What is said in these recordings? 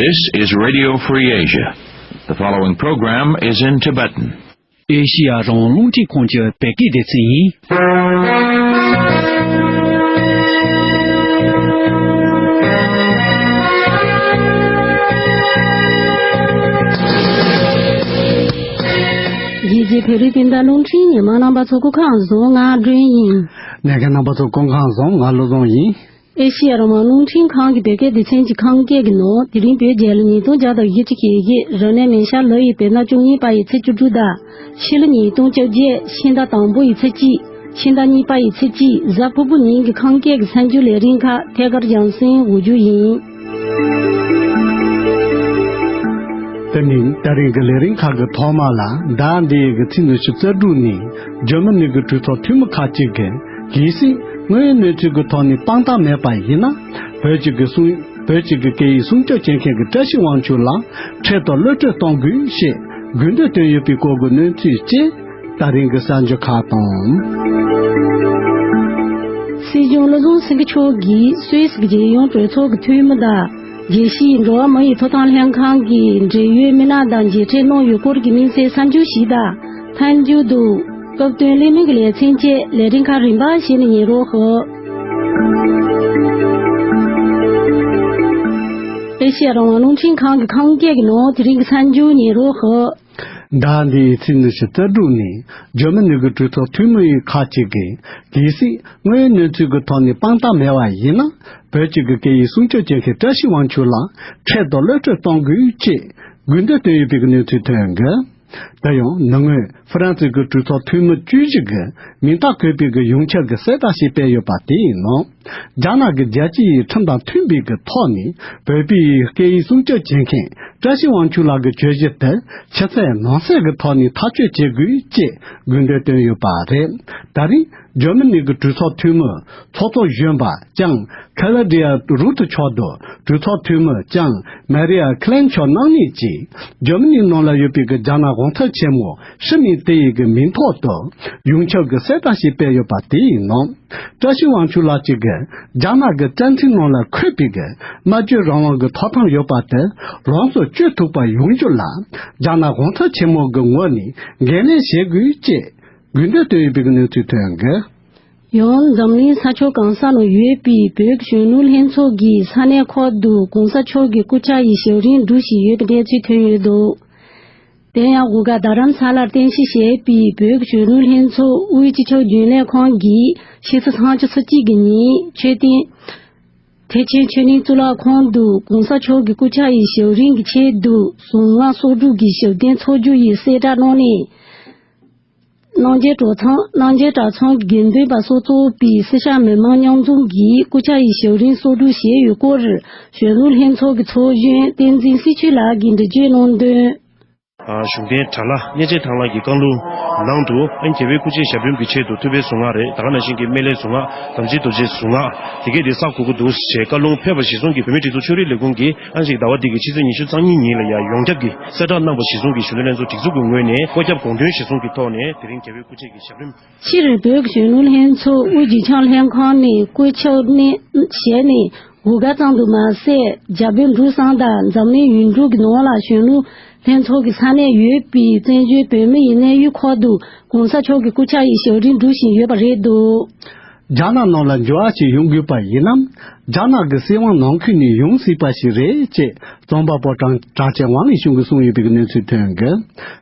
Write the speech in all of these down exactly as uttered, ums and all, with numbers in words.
This is Radio Free Asia. The following program is in Tibetan. ཨེ་ཤི་ཡ་རང་དབང་རླུང་འཕྲིན་ཁང་གི་བོད་སྐད་སྡེ་ཚན་ཡིན། རྒྱལ་སྤྱིའི་བོད་རིགས་སྤུན་ཟླ་རླུང་འཕྲིན་ཉི་མ་རྣམ་པ་ཚོ་སྐུ་ཁམས་བཟང་། ང་སྒྲོན་ཡིན། ལས་མཁན་རྣམ་པ་ཚོ་སྐུ་ཁམས་བཟང་། ང་བློ་བཟང་ཡིན། ཨེ་ཤི་ཡ་རང་དབང་རླུང་འཕྲིན་ཁང་གི་བོད་སྐད་སྡེ་ཚན་གྱི་ཁམས་སྐད་ཀྱི་ནང་དེ་རིང་བོད་རྒྱལ་ལོ་ཉིས་སྟོང་བརྒྱ་དང་བཞི་བཅུ་ཞེ་བཞི། རབ་གནས་མེ་ཤར་ལོ་ཡི་བོད་ཟླ་བཅུ་གཉིས་པ་ཡི་ཚེས་བཅུ་དྲུག་དང་། ཕྱི་ལོ་ཉིས་སྟོང་བཅོ་བརྒྱད། ཕྱི་ཟླ་དང་པོ་ཡི་ཚེས་གཅིག། ཕྱི་ཟླ་གཉིས་པ་ཡི་ཚེས་གཅིག་གཟའ་ཕུར་བུ་ཉིན་གྱི་ཁམས་སྐད་ཀྱི་གསར་འགྱུར་ལས་རིམ་ཁག་ཐད་ཀར་རྒྱང་སྲིང་འགོ་འཛུགས་ཡིན། དེ་ནི་ད་རིང་གི་ལས་རིམ་ཁག་གི་ཐོག་མ་ལ། ཟླ་འདིའི་གི་ཚེས་ཉི་ཤུ་རྩ་དྲུག་ཉིན་འཇར་མ་ནི་གི་གྲོས་ཚོགས་འཐུས་མི་ཁག་ཅིག་གིས། གལ་སྲིད་དངོས་ཡོད་གནས་ཚུལ་གྱི་ཐོག་ནས་དཔང་རྟགས་མེད་པ་ཡིན་ན། བོད་ཀྱི་གི་སྲུང་བོད་ཀྱི་གི་སྐད་ཡིག་སྲུང་སྐྱོབ་བྱེད་མཁན་གྱི་བཀྲ་ཤིས་དབང་ཕྱུག་ལགས་ཁྲལ་དང་གློད་གྲོལ་གཏོང་དགོས་ཞེས་དགོས་འདུན་བཏོན་ཡོད་པའི་སྐོར་གྱི་གནས་ཚུལ་བཅས་ད་རིང་གི་གསར་འགྱུར་ཁག་དང་། སྲིད་སྐྱོང་བློ་བཟང་སེང་གེ་མཆོག་གིས་སུད་སི་གི་རྒྱལ་ཡོངས་གྲོས་ཚོགས་ཀྱི་འཐུས་མི་དང་། རྒྱལ་སྤྱིའི་འགྲོ་བ་མི་ཡི་ཐོབ་ཐང་ལྷན་ཁང་གི་འབྲེལ་ཡོད་མི་སྣ་དང་མཇལ་འཕྲད་གནང་ཡོད་སྐོར་གྱི་དམིགས་བསལ་གསར་འགྱུར་ཞིག་དང་། མཐའ་མཇུག་ཏུ། སྐབས་བསྟུན་གླེང་མོལ་གྱི་ལེ་ཚན་བཅས་ལས་རིམ་ཁག་རིམ་པ་བཞིན་ཉན་རོགས་ཞུ། ཨེ་ཤེ་ཡ་རང་དབང་རླུང་འཕྲིན་ཁང་གི་ཁམས་སྐད་ཀྱི་ནང་དེ་རིང་གི་གསར་འགྱུར་ཉན་རོགས་ཞུ། ཟླ་འདིའི་ཚེས་ཉི་ཤུ་རྩ་དྲུག་ཉིན་འཇར་མ་ནི་གི་གྲོས་ཚོགས་འཐུས་མི་ཡི་ཁག་ཅིག་གིས། གལ་སྲིད་དངོས་ཡོད་གནས་ཚུལ་གྱི་ཐོག་ནས་དཔང་རྟགས་མེད་པ་ཡིན་ན། བོད་ཀྱི་གི་སྐད་ཡིག་སྲུང་སྐྱོབ་བྱེད་མཁན་བཀྲ་ཤིས་དབང་ཕྱུག་ལགས་ཁྲལ་དང་གློད་གྲོལ་གཏོང་དགོས་ཅེས་དགོས་འདུན་བཏོན་ཡོད་པའི་གནས་ཚུལ་ཐོན་གི། དེ་ཡང་ཉེ་སྔོན་ཧྥ་རན་སི་གི་གྲོས་ཚོགས་འཐུས་མི་བཅུ་བཞི་གིས་མིང་རྟགས་བཀོད་པའི་གི་ཡོངས་ཁྱབ་ཀྱི་གསལ་བསྒྲགས་ཤིག་སྤེལ་ཡོད་པ་དེའི་ནང་། རྒྱ་ནག་གི་རྒྱལ་སྤྱི་ཡི་ཁྲིམས་དང་མཐུན་པའི་གི་ཐོག་ནས་བོད་པའི་སྐད་ཡིག་སྲུང་སྐྱོབ་བྱེད་མཁན་བཀྲ་ཤིས་དབང་ཕྱུག་ལགས་ཀྱི་གྱོད་གཞི་དེ་ཕྱི་གསལ་ནང་གསལ་གྱི་ཐོག་ནས་ཐག་གཅོད་བྱེད་དགོས་ཅེས་དགོས་འདུན་བཏོན་ཡོད་པ་རེད། ད་རིང་འཇར་མ་ནི་གི་གྲོས་ཚོགས་འཐུས་མི་ཚོགས་གཙོ་གཞོན་པ་ལྕམ་ཁ་ལ་ཌི་ཡ་རུ་ཐི་མཆོག་དང་གྲོས་ཚོགས་འཐུས་མི་ལྕམ་མ་རི་ཡ་ཁི་ལན་མཆོག་རྣམ་གཉིས་ཀྱིས། འཇར་མ་ནིའི་ནང་ལ་ཡོད་པའི་གི་རྒྱ་ནག་གོང་ཚད་ཆེན་མོ་ཧྲི་མིན་ཏེ་ཡི་གི་མིང་ཐོག་ཏུ་ཡོངས་ཁྱབ་ཀྱི་གསལ་བསྒྲགས་ཤིག་སྤེལ་ཡོད་པ་དེའི་ནང་། བཀྲ་ཤིས་དབང་ཕྱུག་ལགས་ཀྱིས་གི་རྒྱ་ནག་གི་བཙན་འཛུལ་ནང་ལ་འཁོད་པའི་གི་སྨྲ་བརྗོད་རང་དབང་གི་ཐོབ་ཐང་ཡོད་པ་དེ་ལོངས་སུ་སྤྱོད་ཐུབ་པ་ཡོང་རྒྱུ་ལ། རྒྱ་ནག་གོང་ཚད་ཆེན་མོ་གི་ངོས་ནས་འགན་ལེན་བྱེད་དགོས་ཅེས་དགོས་འདུན་བཏོན་ཡོད་པའི་གི་གནས་ཚུལ་ཐོན་གི། ཡང་འཛམ་གླིང་ས་ཕྱོགས་གང་ས་ན་ཡོད་པའི་བོད་ཀྱི་གཞོན་ནུ་ལྷན་ཚོགས་ཀྱིས་ས་གནས་ཁག་ཏུ་གོང་ས་མཆོག་གི་སྐུ་ཕྱྭ་ཡི་ཞབས་རིམ་སྒྲུབ་བཞིན་ཡོད་པའི་གནས་ཚུལ་ཐོན་ཡོད་འདུག། དེ་ཡང་དབུ་དཀར་རྡ་རམ་ས་ལར་རྟེན་གཞི་བྱས་པའི་བོད་ཀྱི་གཞོན་ནུ་ལྷན་ཚོགས་དབུས་སྤྱི་ཁྱབ་རྒྱུན་ལས་ཁང་གིས་ཕྱི་ཚེས་ཐམ་ཅུ་ཚེས་གཅིག་གི་ཉིན་མཆོད་རྟེན་ཐེག་ཆེན་ཆོས་གླིང་གཙུག་ལག་ཁང་དུ་གོང་ས་མཆོག་གི་སྐུ་ཕྱྭ་ཡི་ཞབས་རིམ་གྱི་ཆེད་དུ་གཟུངས་སྔགས་གསོག་སྒྲུབ་ཀྱི་ཞབས་བརྟན་འཚོགས་རྒྱུ་ཡི་གསལ་བསྒྲགས་གནང་ནས། རྣམ་རྒྱལ་གྲྭ་ཚང་རྣམ་རྒྱལ་གྲྭ་ཚང་གི་དགེ་འདུན་པ་སོགས་གཙོས་པའི་སེར་སྐྱ་མི་མང་མཉམ་འཛོམས་ཀྱིས་སྐུ་ཕྱྭ་ཡི་ཞབས་རིམ་གསོག་སྒྲུབ་བྱས་ཡོད་སྐོར་གཞོན་ནུ་ལྷན་ཚོགས་ཀྱི་ཚོགས་གཞོན་བསྟན་འཛིན་སྲིད་ཆོས་ལགས་ཀྱིས་འགྲེལ་བརྗོད་གནང་དོན། གཞུང་བསྟེན་དགྲ་ལྷ་གཉན་ཆེན་ཐང་ལྷ་གི་བཀའ་ལུང་ནང་དུ་ཨན་རྒྱལ་བའི་སྐུ་ཕྱྭའི་ཞབས་རིམ་གྱི་ཆེད་དུ་ཐུབ་པའི་གཟུངས་སྔགས་རེད། ད་ག་ནང་བཞིན་གྱི་སྨན་བླའི་གཟུངས་སྔགས། དམ་ཅན་རྡོ་རྗེའི་གཟུངས་སྔགས་དེ་གས་དེ་བསགས་དགོས་ཀྱི་འདུག་ཞེས་བཀའ་ལུང་ཕེབས་པ་གཞིར་བཟུང་གིས་བོད་མིའི་སྒྲིག་འཛུགས་ཆོས་རིག་ལས་ཁུངས་ཀྱིས་ཨན་ཞིག་ཟླ་བ་འདི་གི་ཕྱི་ཚེས་ཉི་ཤུ་རྩ་གཉིས་ཉིན་ལ་ཡང་ཡོངས་ཁྱབ་ཀྱི་གསལ་བསྒྲགས་གནང་བ་གཞིར་བཟུང་གིས་གཞོན་ནུ་ལྷན་ཚོགས་སྒྲིག་འཛུགས་ཀྱི་ངོས་ནས་བཀོད་ཁྱབ་དགོངས་དོན་གཞིར་བཟུང་གི་ཐོག་ནས་དེ་རིང་རྒྱལ་བའི་སྐུ་ཕྱྭ་ཡི་ཞབས་རིམ། སྤྱིར་བོད་ཀྱི་གཞོན་ནུ་ལྷན་ཚོགས་དབུས་སྒྲིག་ཁྲིམས་ལྷན་ཁང་ནས་བཀོད་ཁྱབ་གནང་བྱས་ནས་དབུ་དཀར་ཙམ་དུ་མ་ཟད། རྒྱ་བོད་འབྲུག་གསུམ་དང་འཛམ་གླིང་ཡུལ་གྲུ་གི་ནང་ལ་གཞོན་ནུ་ལྷན་ཚོགས་ཀྱི་ས་གནས་ཡོད་པའི་བཙན་བྱོལ་བོད་མི་ཡི་གནས་ཡུལ་ཁག་ཏུ་གོང་ས་མཆོག་གི་སྐུ་ཕྱྭ་ཡི་ཞབས་རིམ་སྒྲུབ་བཞིན་ཡོད་པ་རེད་འདུག། རྒྱ་ནག་ནང་ལ་འགྱུར་བ་ཞིག་ཡོང་དགོས་པ་ཡིན་ན། རྒྱ་ནག་གི་སྲིད་དབང་ནང་ཁུལ་ནས་ཡོང་སྲིད་པ་ཞིག་རེད་ཅེས་རྩོམ་པ་པོ་གྲགས་ཆེན་ཝང་ལི་ཞུང་གིས་གསུངས་ཡོད་པའི་གནས་ཚུལ་ཐོན་གི།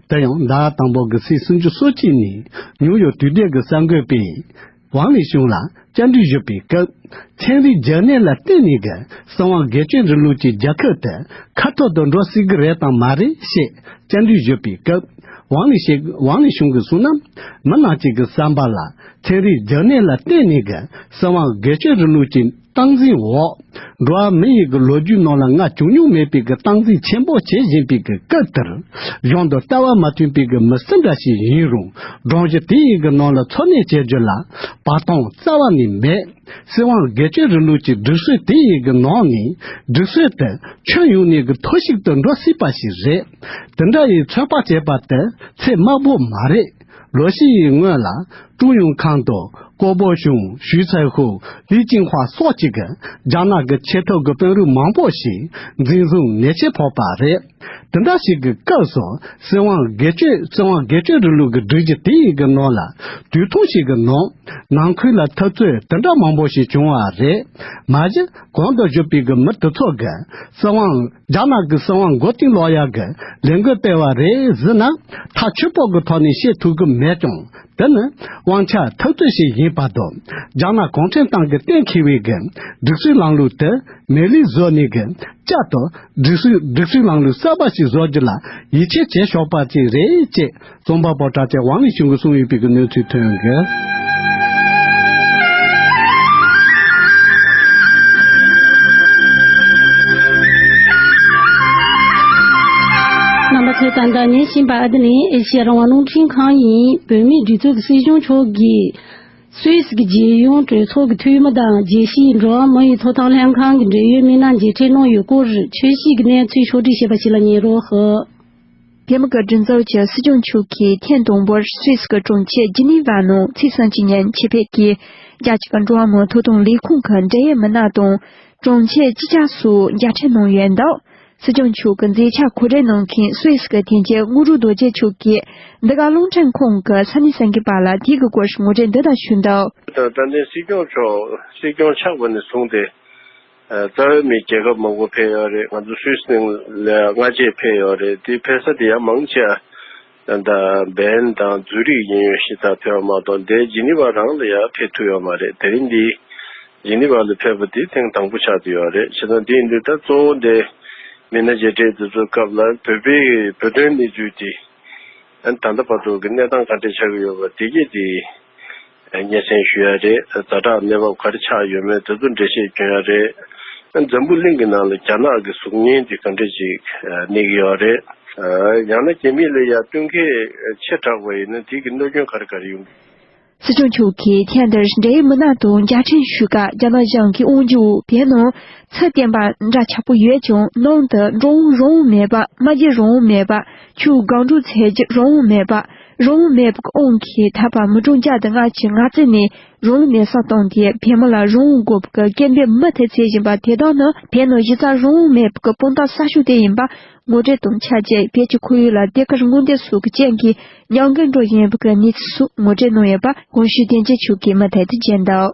དེ་ཡང་ཟླ་དང་པོ་གི་ཚེས་སུམ་ཅུ་སོ་གཅིག་ཉིན་ནིའུ་ཡོག་དུས་དེབ་ཀྱི་གསར་འགོད་པས། ཝང་ལི་ཞུང་ལ་བཅར་འདྲི་ཞུས་པའི་སྐབས། ཚན་རིག་རྒྱུན་གནས་ལ་བརྟེན་ནས་ཀྱི་སྲིད་དབང་སྒེར་གཅོད་རིང་ལུགས་ཀྱི་རྒྱལ་ཁབ་དེ་ཁ་ཐོར་དུ་འགྲོ་སྲིད་ཀྱི་རེད་དམ་མ་རེད་ཞེས་བཅར་འདྲི་ཞུས་པའི་སྐབས། ཝང་ལི་ཞིག་ཝང་ལི་ཞུང་གིས་གསུངས་ན། མི་རྣམས་ཀྱི་གི་བསམ་པ་ལ་ཚན་རིག་རྒྱུན་གནས་ལ་བརྟེན་ནས་ཀྱི་སྲིད་དབང་སྒེར་གཅོད་རིང་ལུགས་ཀྱི་སྟངས་འཛིན་འོག་འགྲོ་བ་མི་ཡི་གི་ལོ་རྒྱུས་ནང་ལ་སྔར་བྱུང་མྱོང་མེད་པའི་གི་སྟངས་འཛིན་ཆེན་པོ་བྱེད་བཞིན་པའི་གི་སྐབས་དེར། གཞུང་དང་ལྟ་བ་མ་མཐུན་པའི་གི་མི་སུ་འདྲ་ཞིག་ཡིན་རུང་སྒྲོམ་གཞི་དེ་ཡི་གི་ནང་ལ་འཚོ་གནས་བྱེད་རྒྱུ་ལ་བར་སྟོང་རྩ་བ་ནས་མེད། སྲིད་དབང་སྒེར་གཅོད་རིང་ལུགས་ཀྱི་སྒྲིག་སྲོལ་དེ་ཡི་གི་ནང་ནས་སྒྲིག་སྲོལ་དེ་ཁྱོན་ཡོངས་ནས་གི་ཐོར་ཞིག་ཏུ་འགྲོ་སྲིད་པ་ཞིག་རེད། དེ་འདྲ་ཡི་ཚོད་དཔག་བྱས་པ་དེ་ཚད་དམའ་པོ་མ་རེད། ལོ་ཤས་ཡི་སྔོན་ལ། ཀྲུང་ཡོང་ཁང་དུ་ཀོ་པོ་ཞུང་ཞུས་ཚའེ་ཧུའུ། ལི་ཅིང་ཧྭ་སོགས་ཀྱི་རྒྱ་ནག་གི་ཆེས་མཐོ་གི་དཔོན་རིགས་མང་པོ་ཞིག་འཛིན་བཟུང་ཉེས་ཆད་ཕོག་པ་རེད། དེ་འདྲ་ཞིག་གི་སྐབས་སུ་སྲིད་དབང་སྒེར་གཅོད་སྲིད་དབང་སྒེར་གཅོད་རིང་ལུགས་ཀྱི་སྒྲིག་གཞི་དེ་ཡི་གི་ནང་ལ་དུས་ཐུང་ཞིག་གི་ནང་ནང་ཁུལ་ལ་འཐབ་རྩོད་དེ་འདྲ་མང་པོ་ཞིག་བྱུང་བ་རེད། མ་གཞི་གོང་དུ་བཞུགས་པའི་གི་མི་དེ་ཚོ་གི་སྲིད་དབང་རྒྱ་ནག་གི་སྲིད་དབང་མགོ་རྟིང་སློག་ཡག་གི་ལས་འགུལ་སྤེལ་བ་རེད་ཟེར་ན་ཐག་ཆོད་པོ་གི་ཐོག་ནས་བཤད་ཐུབ་གི་མེད་ཀྱང་། དེ་ནི་དབང་ཆ་འཐབ་རྩོད་ཞིག་ཡིན་པ་དང་། རྒྱ་ནག་གུང་ཁྲན་ཏང་གིས་གཏན་འཁེལ་བའི་གི་སྒྲིག་སྲོལ་ལམ་ལུགས་དེ་མེད་ལུགས་བཟོ་ནས་གི་བསྐྱར་དུ་སྒྲིག་སྲོལ་སྒྲིག་སྲོལ་ལམ་ལུགས་གསར་པ་ཞིག་བཟོ་རྒྱུ་ལ་ཡིད་ཆེས་བྱེད་ཆོག་པ་ཅིག་རེད་ཅེས། རྩོམ་པ་པོ་གྲགས་ཅན་དབང་མོས་གཞུང་གིས་གསུངས་ཡོད་པའི་གི་གནས་ཚུལ་ཐོན་གི། རྣམ་པ་ཚོས་ད་ལྟ་ཉན་བཞིན་པ་ཨ་དེ་ནི་ཨེ་ཤེ་ཡ་རང་དབང་རླུང་འཕྲིན་ཁང་ཡིན། བོད་མིའི་སྒྲིག་འཛུགས་ཀྱི་སྲིད་སྐྱོང་མཆོག་གིས་སུད་སི་གི་རྒྱལ་ཡོངས་གྲོས་ཚོགས་ཀྱི་འཐུས་མི་དང་རྒྱལ་སྤྱིའི་འགྲོ་བ་མི་ཡི་ཐོབ་ཐང་ལྷན་ཁང་གི་འབྲེལ་ཡོད་མི་སྣ་མཇལ་འཕྲད་གནང་ཡོད་སྐོར་ཆོས་སྐྱིད་ཀྱི་གནས་ཚུལ་ཕྱོགས་སྒྲིག་བྱས་པ་ཞིག་ལ་ཉན་རོགས་ཞུ། རྒྱ་མི་གི་སྒྲིག་འཛུགས་ཀྱི་སྲིད་སྐྱོང་མཆོག་གིས་ཐེངས་དང་པོར་སུད་སི་གི་གྲོང་ཁྱེར་ཇི་ནི་ཝ་ནང་ཚེས་སུམ་ཅུ་ཉིན་ཆེད་ཕེབས་ཀྱིས། རྒྱལ་སྤྱི་གི་འགྲོ་བ་མིའི་ཐོབ་ཐང་ལས་ཁུངས་ཀྱི་འབྲེལ་ཡོད་མི་སྣ་དང་། གྲོང་ཁྱེར་སྤྱི་ཁྱབ་སོགས་མཇལ་འཕྲད་གནང་ཡོད་འདུག་སྲིད་སྐྱོང་མཆོག་གི་མཛད་འཆར་གོ་སྒྲིག་གནང་མཁན་སུད་སི་གི་དོན་གཅོད་དངོས་གྲུབ་རྡོ་རྗེ་མཆོག་གིས་འདི་ག་རླུང་འཕྲིན་ཁང་གི་ས་གནས་གསར་འགོད་པ་ལ་དེའི་སྐོར་ངོ་སྤྲོད་འདི་ལྟར་ཞུས་འདུག་ད་ལྟ་སྲིད་སྐྱོང་མཆོག་སྲིད་སྐྱོང་ཆགས་པ་ནས་བཟུང་སྟེ། རྩ་བའི་མི་རྒྱལ་ཁབ་མང་པོ་ཕེབས་ཡོད་རེད། ང་ཚོ་སུད་སི་ནང་ལ་སྔ་རྗེས་ཕེབས་ཡོད་རེད། དེ་ཕེབས་ས་དེ་ཡང་མང་ཆེ་བ་ད་བན་དང་ཛུ་རིག་ཡིན་ཡོད་ཤི་ད་ཕེབས་པ་མ་གཏོགས་དེ་ཇི་ནི་ཝ་རང་ལ་ཡང་ཕེབས་ཐུབ་ཡོད་མ་རེད། དེ་རིང་འདི་ཇི་ནི་ཝ་ལ་ཕེབས་པ་དེ་ཐེངས་དང་པོ་ཆགས་བསྡད་ཡོད་རེད། བྱས་ཙང་དེ་ཡིན་དུས་ད་གཙོ་བོ་འདི་མི་སྣ་མཇལ་འཕྲད་དེ་ཚོའི་སྐབས་ལ་བོད་པའི་བོད་དོན་གནས་ཚུལ་དེ་ད་ལྟ་བར་དུ་གི་གནས་སྟངས་ག་འདྲ་ཆགས་ཀྱི་ཡོད་པ་དེ་གས་དེ། སྙན་སེང་ཞུ་ཡ་རེད། ཛ་དྲག་གནས་བབ་ག་རེ་ཆགས་ཡོད་མེད་དེ་ཚོ་འགྲེལ་བཤད་སྐྱོན་ཡ་རེད། འཛམ་བུ་གླིང་གི་ནང་ལ་རྒྱ་ནག་གི་གཟུགས་བརྙན་དེ་ག་འདྲ་ཅིག་གནས་ཀྱི་ཡོད་རེད། ཡང་ན་རྒྱ་མི་ལ་ཡ་བསྟུན་མཁས་ཆེ་དྲགས་པ་ཡིན་ན་དེ་གི་གནོད་སྐྱོན་ག་རེ་ག་རེ་ཡོང་གི། སྲིད་སྐྱོང་མཆོག་གིས་ཐེངས་འདིར་འབྲེལ་ཡོད་མི་སྣ་དང་མཇལ་འཕྲད་ཞུས་སྐབས་རྒྱ་ནག་གཞུང་གི་དབང་སྒྱུར་འོག་བོད་ནང་ཚུལ་བསྟན་པ་འདྲ་ཆགས་པོ་ཡོད་ཀྱང་ནང་དུ་འགྲོ་འོང་རང་དབང་མེད་པ། སྨྲ་བརྗོད་རང་དབང་མེད་པ། ཆོས་སྒང་དྲུག་འཚོལ་རྒྱུ་རང་དབང་མེད་པ། རང་དབང་མེད་པའི་དབང་གིས་ཐར་པ་མི་གྲོངས་བརྒྱ་དང་ལྔ་བཅུ་ང་བརྩིས་ནས་རང་ལུས་མེར་སྲེག་བཏང་སྟེ་བོད་མི་ལ་རང་དབང་དགོས་པའི་སྐད་འབོད་མུ་མཐུད་འཚོལ་བཞིན་པ་དེ་དག་ནི་བོད་ནང་གཞི་རྩ་རང་དབང་མེད་པའི་དཔང་རྟགས་གསར་ཤོས་དེ་ཡིན་པ་ངོ་སྤྲོད་དང་ཆབས་ཅིག་བོད་ཀྱི་ཁོར་ཡུག་ལ་ཐད་ཀར་སྔོག་འདོན་སོགས་ཀྱི་རྐྱེན་གྱིས་ཉམས་རྒུད་འགྲོ་བཞིན་པའི་གནས་ཚུལ་སོགས་ངོ་སྤྲོད་གནང་ཡོད་པ་གོང་ཞུས་དོན་གཅོད་མཆོག་གིས་མུ་མཐུད་དུ་བརྗོད་འདུག་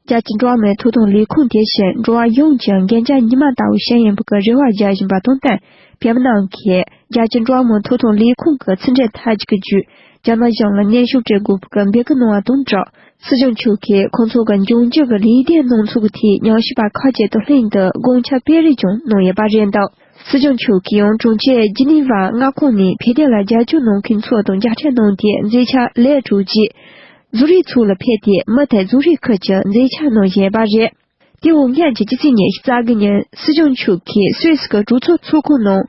རྒྱལ་སྤྱིའི་འགྲོ་བ་མིའི་ཐོབ་ཐང་ལས་ཁུངས་དེ་བཞིན་འགྲོ་བ་ཡོངས་ཀྱི་འགན་ཆ་ཉི་མ་ལྟ་བུ་བཞེས་ཡིན་པའི་རེ་བ་བཞག་བཞིན་པ་དང་བསྟུན། བོད་མི་རྣམས་ཀྱིས་རྒྱལ་སྤྱིའི་འགྲོ་བ་མིའི་ཐོབ་ཐང་ལས་ཁུངས་ཀྱི་ཕྱི་འབྲེལ་ཐད་ཀྱི་བརྒྱུད་རྒྱ་ནག་གཞུང་ལ་སྙན་ཞུ་སྤྲད་དགོས་པའི་འབོད་སྐུལ་གནང་བ་དང་སྦྲགས། སྲིད་སྐྱོང་མཆོག་གིས་ཁོང་ཚོ་གི་འབྱུང་འགྱུར་གྱི་ལས་དོན་གནང་ཚུལ་གྱི་ཐད་ཉམས་ཞིབ་པ་ཁག་ཅིག་དང་ལྷན་དུ་དགོངས་འཆར་སྤེལ་རེས་ཀྱང་གནང་ཡོད་པ་རེད་འདུག་སྲིད་སྐྱོང་མཆོག་གིས་ཡང་གྲོང་ཁྱེར་ཇི་ནི་ཝ་མངའ་ཁོངས་ནས་བོད་དོན་ལ་རྒྱབ་སྐྱོར་གནང་མཁན་ཚོ་དང་མཇལ་འཕྲད་གནང་སྟེ་མཛད་འཆར་ལས་གྲུབ་རྗེས། ཛུ་རིག་ཚོགས་ལ་ཕེབས་ཏེ་མུ་མཐུད་ཛུ་རིག་ཁུལ་གྱི་མཛད་འཆར་གནང་བཞིན་པ་རེད། དེ་འོག་སྔ་ཕྱི་སྤྱི་ཚེས་ཉི་ཤུ་རྩ་དགུ་ཉིན་སྲིད་སྐྱོང་མཆོག་གིས་སུད་སི་གི་གྲོས་ཚོགས་ཚོགས་ཁང་ནང་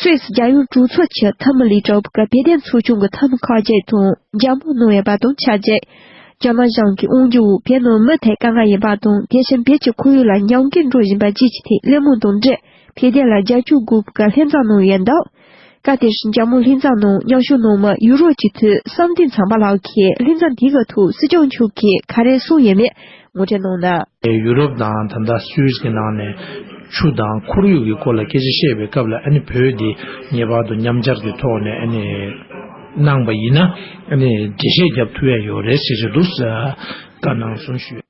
སུད་སི་རྒྱལ་ཡོངས་གྲོས་ཚོགས་ཀྱི་འཐུས་མི་ལས་གྲུབ་པའི་བོད་དོན་ཚོགས་ཆུང་གི་འཐུས་མི་ཁག་ཅིག་དང་མཇལ་འཕྲད་གནང་ཡོད་པ་དང་ཆབས་ཅིག་རྒྱ་ནག་གཞུང་གི་དབང་སྒྱུར་འོག་བོད་ནང་མུ་མཐུད་དཀའ་ངལ་ཡོད་པ་དང་དེ་བཞིན་བོད་ཀྱི་ཁོར་ཡུག་ལ་ཉམས་རྒུད་འགྲོ་བཞིན་པ་བཅས་ཀྱི་ཐད་གླེང་མོལ་དང་འབྲེལ་བོད་དོན་ལ་རྒྱབ་སྐྱོར་དགོས་པའི་ལྷན་འཛོམས་གནང་ཡོད་འདུག་སྐབས་དེར་མཇལ་མོལ་ལྷན་ཚོགས་ནང་མཉམ་ཞུགས་གནང་མི་ཡུ་རོབ་སྤྱི་འཐུས་བསམ་གཏན་ཚངས་པ་ལགས་ཀྱིས་ལྷན་ཚོགས་དེ་གི་ཐོག་སྲིད་སྐྱོང་མཆོག་གིས་ག་རེ་གསུངས་ཡོད་མེད་ངོ་སྤྲོད་གནང་ན། ཡུ་རོབ་དང་ད་ལྟ་སུད་སི་གི་ནང་ནས་ཆུ་དང་ཁོར་ཡུག་གི་སྐོར་ལ་སྐད་ཆ་བཤད་པའི་སྐབས་ལ་ཨ་ནི་བོད་འདི་ངེས་པར་དུ་མཉམ་སྦྱར་གྱི་ཐོག་ནས་ཨ་ནི་གནང་པ་ཡིན་ན་ཨ་ནི་འགྲེལ་བཤད་རྒྱབ་ཐུབ་ཡ་ཡོད་རེད་ཟེར་གྱི་འདུག་བཀའ་གནང་གསུངས་ཞུས།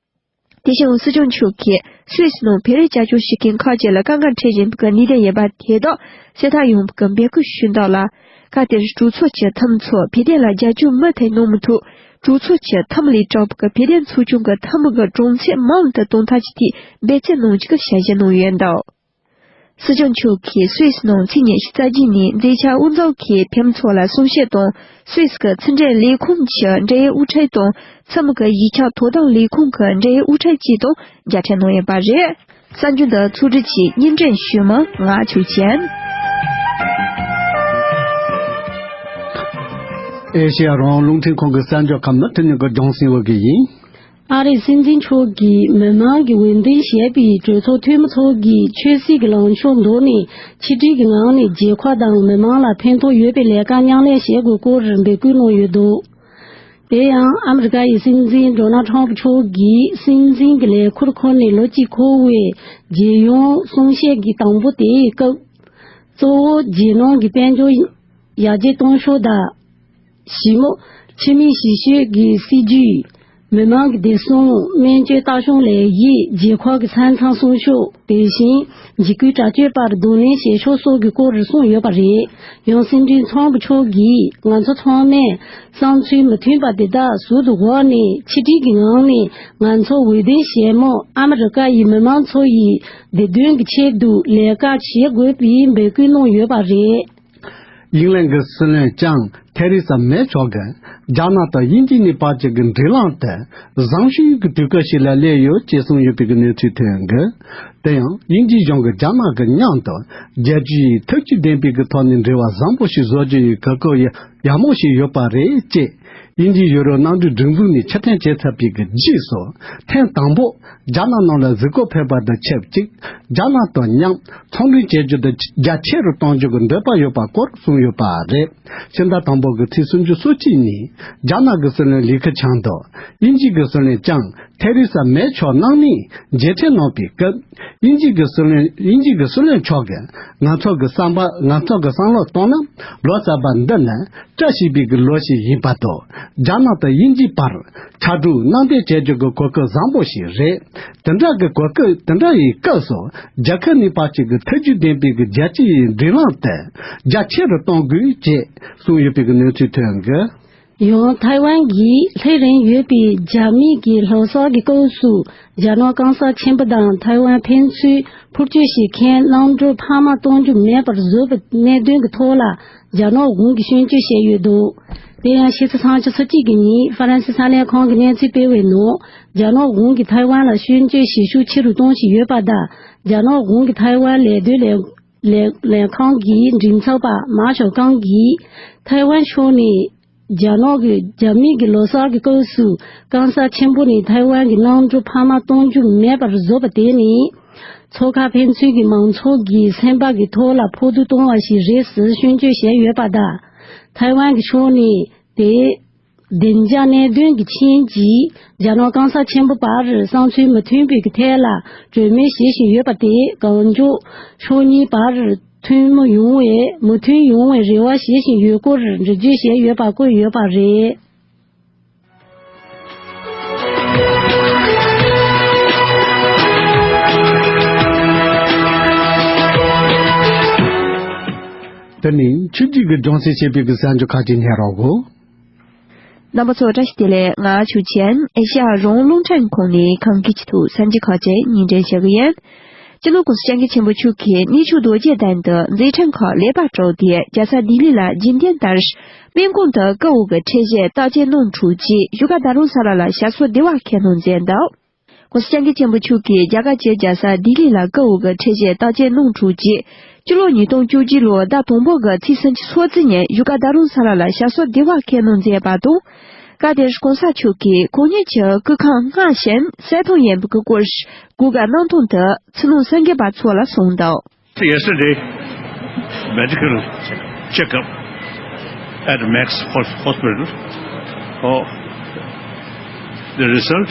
དེ་བཞིན་སྲིད་སྐྱོང་མཆོག་གིས་སུད་སི་ནང་བོད་རིགས་སྐྱབས་བཅོལ་བྱེད་མཁན་ཁག་ཅིག་ལ་དཀའ་ངལ་འཕྲད་བཞིན་པའི་གནད་དོན་ཡོད་པ་དེ་དག་སེལ་ཐབས་ཡོང་བའི་འབོད་སྐུལ་ཞུས་འདུག་ལ། སྐབས་དེར་གྲོས་ཚོགས་ཀྱི་འཐུས་མི་ཚོ་བོད་དོན་ལ་རྒྱབ་སྐྱོར་མུ་མཐུད་གནང་མི་ཐུབ། གྲོས་ཚོགས་ཀྱི་འཐུས་མི་ལས་གྲུབ་པའི་བོད་དོན་ཚོགས་ཆུང་གི་འཐུས་མི་གི་གྲངས་ཚད་མང་དུ་གཏོང་ཐབས་ཀྱི་ཐད་འབད་བརྩོན་གནང་རྒྱུ་གི་ཞལ་བཞེས་གནང་ཡོད་འདུག་སྲིད་སྐྱོང་མཆོག་གིས་སུད་སི་ནང་ཚེས་ཉི་ཤུ་རྩ་བརྒྱད་ཉིན་མཛད་འཆར་དབུ་འཛུགས་ཀྱིས་བོད་མི་ཚོ་ལ་གསུང་བཤད་དང་། སུད་སི་གི་ཕྱི་འབྲེལ་ལས་ཁུངས་ཀྱི་འབྲེལ་ཡོད་དབུ་ཁྲིད་དང་། ཚུལ་མིན་གྱི་གཞིས་ཆགས་དོ་དམ་ལས་ཁུངས་ཀྱི་འབྲེལ་ཡོད་དབུ་ཁྲིད་བཅས་དང་མཇལ་འཕྲད་གནང་ཡོད་པ་རེད། གསར་འགྱུར་འདི་ཕྱོགས་སྒྲིག་གིས་སྙན་སྒྲོན་ཞུས་མི་ང་ཆོས་ཅན། ཨེ་ཤེ་ཡ་རང་དབང་རླུང་འཕྲིན་ཁང་གི་གསར་འགྱུར་ཁག་མུ་མཐུད་ནས་གི་ལྗོངས་སེང་བོད་ཀྱི་ཡིན། ཨ་རིའི་སྲིད་འཛིན་མཆོག་གིས་མི་མང་གིས་འོས་འདེམས་བྱས་པའི་གྲོས་ཚོགས་འཐུས་མི་ཚོ་གིས་ཆབ་སྲིད་ཀྱི་ལངས་ཕྱོགས་འདོར་ནས་ཆིག་སྒྲིལ་གྱི་ངང་ནས་རྒྱལ་ཁབ་དང་མི་མང་ལ་ཕན་ཐོགས་ཡོད་པའི་ལས་ཀ་མཉམ་ལས་བྱེད་དགོས་སྐོར་འབོད་སྐུལ་གནང་ཡོད་འདུག་དེ་ཡང་ཨ་མི་རི་ཀ་ཡི་སྲིད་འཛིན་ཌོ་ནལ་ཊམ་ཕུ་མཆོག་གིས་སྲིད་འཛིན་གྱི་ལས་འཁུར་འཁུར་ནས་ལོ་གཅིག་འཁོར་བའི་རྒྱལ་ཡོངས་གསུང་བཤད་ཀྱི་དང་པོ་དེའི་སྐབས། གཙོ་བོ་རྒྱལ་ནང་གི་དཔལ་འབྱོར་ཡར་རྒྱས་གཏོང་ཕྱོགས་དང་། ཞི་མོལ། ཕྱི་མིའི་གཞི་བྱེས་ཀྱི་སྲིད་ཇུས། མི་མང་གི་བདེ་སྲུང་། སྨན་བཅོས་ལྟ་སྐྱོང་ལས་གཞི། རྒྱལ་ཁབ་ཀྱི་ས་མཚམས་སྲུང་སྐྱོབ། དེ་བཞིན་འཇིགས་སྐུལ་དྲག་སྤྱོད་པར་གདོང་ལེན་བྱེད་ཕྱོགས་སོགས་ཀྱི་སྐོར་རུ་གསུངས་ཡོད་པ་རེད། ཡང་སྲིད་འཛིན་ཊམ་ཕུ་མཆོག་གིས་ང་ཚོ་ཚང་མས་བསམ་ཚུལ་མི་མཐུན་པ་དེ་དག་ཟུར་དུ་འོག་ནས་ཆིག་སྒྲིལ་གྱི་ངང་ནས་ང་ཚོ་འོས་ལྡན་གཞན་མང་ཨ་མི་རི་ཀ་ཡི་མི་མང་ཚོ་ཡི་བདེ་དོན་གྱི་ཆེད་དུ་ལས་ཀ་བྱེད་དགོས་པའི་འབོད་སྐུལ་གནང་ཡོད་པ་རེད། དབྱིན་ལན་གྱི་སྲིད་བློན་ལྕམ་ཐེ་རེ་ས་མེ་མཆོག་གིས་རྒྱ་ནག་དང་དབྱིན་ཇི་གཉིས་བར་གྱི་འབྲེལ་ལམ་དེ་བཟང་ཤོས་ཀྱི་དུས་སྐབས་ཤིག་ལ་སླེབས་ཡོད་ཅེས་གསུངས་ཡོད་པའི་གནས་ཚུལ་ཐོན་ཡོད། དེ་ཡང་དབྱིན་ཇི་གཞུང་གིས་རྒྱ་ནག་གི་མཉམ་དུ་རྒྱལ་སྤྱིའི་ཐབས་ཇུས་ལྡན་པའི་གི་ཐོག་ནས་འབྲེལ་བ་བཟང་པོ་ཞིག་བཟོ་རྒྱུ་ཡི་གོ་སྐབས་ཡག་མོ་ཞིག་ཡོད་པ་རེད་ཅེས། དབྱིན་ཇིའི་ཡུ་རོབ་མནའ་འབྲེལ་སྒྲིག་འཛུགས་ནས་ཕྱིར་འཐེན་བྱས་ཚར་བའི་གི་རྗེས་སུ། ཐེངས་དང་པོ་རྒྱ་ནག་ནང་ལ་གཟིགས་སྐོར་ཕེབས་པ་དང་ཆབས་ཅིག་རྒྱ་ནག་དང་མཉམ་ཚོང་འབྲེལ་བྱེད་རྒྱུ་དེ་རྒྱ་ཆེ་རུ་གཏོང་རྒྱུ་གི་འདོད་པ་ཡོད་པ་སྐོར་གསུངས་ཡོད་པ་རེད། ཕྱི་ཟླ་དང་པོ་གི་ཚེས་སུམ་ཅུ་སོ་གཅིག་ཉིན་རྒྱ་ནག་གི་སྲིད་བློན་ལི་ཁེ་ཆང་དང་དབྱིན་ཇི་གི་སྲིད་བློན་ལྕམ་ཐེ་རེ་ས་མེ་མཆོག་རྣམ་གཉིས་མཇལ་འཕྲད་གནང་པའི་སྐབས། དབྱིན་ཇི་གི་སྲིད་བློན། དབྱིན་ཇི་གི་སྲིད་བློན་མཆོག་གིས་ང་ཚོ་གི་བསམ་པ། ང་ཚོ་གི་བསམ་བློ་བཏང་ན་ལོ་གསར་པ་འདི་ནི་བཀྲ་ཤིས་པའི་གི་ལོ་ཞིག་ཡིན་པ་དང་རྒྱ་ནག་དང་དབྱིན་ཇིའི་བར་ཕྱར་གྲུ་གནང་འདྲེན་བྱེད་རྒྱུ་གི་གོ་སྐབས་བཟང་པོ་ཞིག་རེད། དེ་འདྲ་གི་གོ་སྐབས། དེ་འདྲ་ཡི་སྐབས་སུ་རྒྱལ་ཁབ་གཉིས་བར་གྱི་གི་ཐབས་ཇུས་ལྡན་པའི་གི་རྒྱལ་སྤྱི་ཡི་འབྲེལ་ལམ་དེ་རྒྱ་ཆེ་རུ་གཏོང་དགོས་ཅེས་གསུངས་ཡོད་པའི་གི་གནས་ཚུལ་ཐོན་གི་ཡང་ཐའེ་ཝན་གྱིས་ལྷོད་རིང་ཡོད་པའི་རྒྱ་མི་གི་ལོ་གསར་གྱི་སྐབས་སུ་རྒྱ་ནག་གང་ཟག་ཆེན་པོ་དང་ཐའེ་ཝན་ཕན་ཚུན་འཕུར་སྐྱོད་བྱེད་མཁན་གནམ་གྲུ་འཕར་མ་གཏོང་རྒྱུ་མེད་པར་བཟོས་པའི་གནད་དོན་གྱི་ཐོག་ལ་རྒྱ་ནག་གཞུང་གིས་སྐྱོན་བརྗོད་བྱས་ཡོད་འདུག་དེ་ཡང་ཕྱི་ཚེས་ཐམ་ཅུ་ཚེས་གཅིག་གི་ཉིན་ཧྥ་རན་སི་གསར་ལམ་ཁང་གིས་གནས་ཚུལ་སྤེལ་བའི་ནང་། རྒྱ་ནག་གཞུང་གིས་ཐའེ་ཝན་ལ་སྐྱོན་བརྗོད་བྱེད་ཤུགས་ཆེ་རུ་གཏོང་བཞིན་ཡོད་པ་དང་། རྒྱ་ནག་གཞུང་གིས་ཐའེ་ཝན་ལས་དོན་ལས་ལས་ལས་ཁང་གི་མགྲིན་ཚབ་པ་མཱ་ཞའོ་ཀང་གིས་ཐའེ་ཝན་ཕྱོགས་ནས། རྒྱ་ནག་གི་རྒྱ་མི་གི་ལོ་གསར་གྱི་སྐབས་སུ་གང་ཟག་ཆེན་པོ་ནས་ཐའེ་ཝན་གྱི་གནམ་གྲུ་འཕར་མ་གཏོང་རྒྱུ་མེད་པར་བཟོས་པ་དེ་ནི། མཚོ་ཁ་ཕན་ཚུན་གྱི་མང་ཚོགས་ཀྱི་སེམས་པ་གི་ཐོག་ལ་ཕོག་ཐུག་གཏོང་བ་ཞིག་རེད་ཟེར་སྐྱོན་བརྗོད་བྱས་ཡོད་པ་དང་། ཐའེ་ཝན་གྱི་ཕྱོགས་ནས་དེ་བདེ་འཇགས་གནད་དོན་གྱི་རྐྱེན་གྱིས་རྒྱ་ནག་གང་ཟག་ཆེན་པོ་བར་བསམ་ཚུལ་མི་མཐུན་པའི་གི་ཐད་ལ་གྲོས་མོལ་བྱེད་བཞིན་ཡོད་པ་དེ་གང་མགྱོགས་ཕྱོགས་གཉིས་བར། ཐུན་མོང་ཡོང་བའི་མོས་མཐུན་ཡོང་བའི་རེ་བ་བྱེད་བཞིན་ཡོད་སྐོར་འགྲེལ་བརྗོད་བྱས་ཡོད་པ་བཀོད་ཡོད་པ་རེད། དེ་ནི་ཆོས་བརྒྱུད་ཀྱི་སྦྱོང་ཚན་ཞེས་པའི་གི་གསར་འགྱུར་ཁག་ཅིག་ཉན་རོགས་གོ། རྣམ་པ་ཚོ་བཀྲ་ཤིས་བདེ་ལེགས། ང་ཆུ་ཆེན་ཨེ་ཤ་ཡ་རང་དབང་རླུང་འཕྲིན་ཁང་ནས་ཁམས་སྐད་ཀྱི་ཐོག་གསར་འགྱུར་ཁག་ཅིག་སྙན་སྒྲོན་ཞུ་གི་ཡིན། སྤྱི་ནོར་༸གོང་ས་༸སྐྱབས་མགོན་ཆེན་པོ་མཆོག་གིས་གནས་མཆོག་རྡོ་རྗེ་གདན་དུ་མཛད་འཕྲིན་ཁག་ལེགས་པར་གྲུབ་སྟེ་རྒྱལ་ས་ལྡི་ལི་ལ་རྒྱུན་ལྡན་ལྟར་སྨན་ཁང་དུ་སྐུ་འོ་གི་ཁྲལ་བཤད་བརྟག་དཔྱད་གནང་གྲུབ་རྗེས་བཞུགས་སྒར་རྡ་རམ་ས་ལ་ལ་ཞབས་སོར་བདེ་བར་ཁས་ལེན་མཛད་འདུག ༸གོང་ས་༸སྐྱབས་མགོན་ཆེན་པོ་མཆོག་གིས་རྒྱ་གར་གྱི་རྒྱལ་ས་ལྡི་ལི་ལ་སྐུ་འོ་གི་ཁྲལ་བཤད་བརྟག་དཔྱད་གནང་གྲུབ་རྗེས། སྤྱི་ལོ་ཉིས་སྟོང་བཅུ་གཅིག་ལོའི་ཟླ་དང་པོ་གི་ཚེས་སུམ་ཅུ་སོ་གཅིག་ཉིན་བཞུགས་སྒར་རྡ་རམ་ས་ལ་ལ་ཞབས་སོར་བདེ་བར་ཁས་ལེན་མཛད་པ་དང་། སྐབས་དེར་༸གོང་ས་མཆོག་གིས་ཁོང་ཉིད་ཀྱི་སྐུ་ཁམས་སྔར་བཞིན་གསལ་ཐང་ཡིན་པའི་སྐོར་གུས་བཀུར་གནང་དོན་དེ་ཕྱི་ནང་གསར་འགོད་པ་ཚོ་ལ་གསུངས་འདུག Yesterday, medical checkup at Max Hos- Hospital. Oh, the result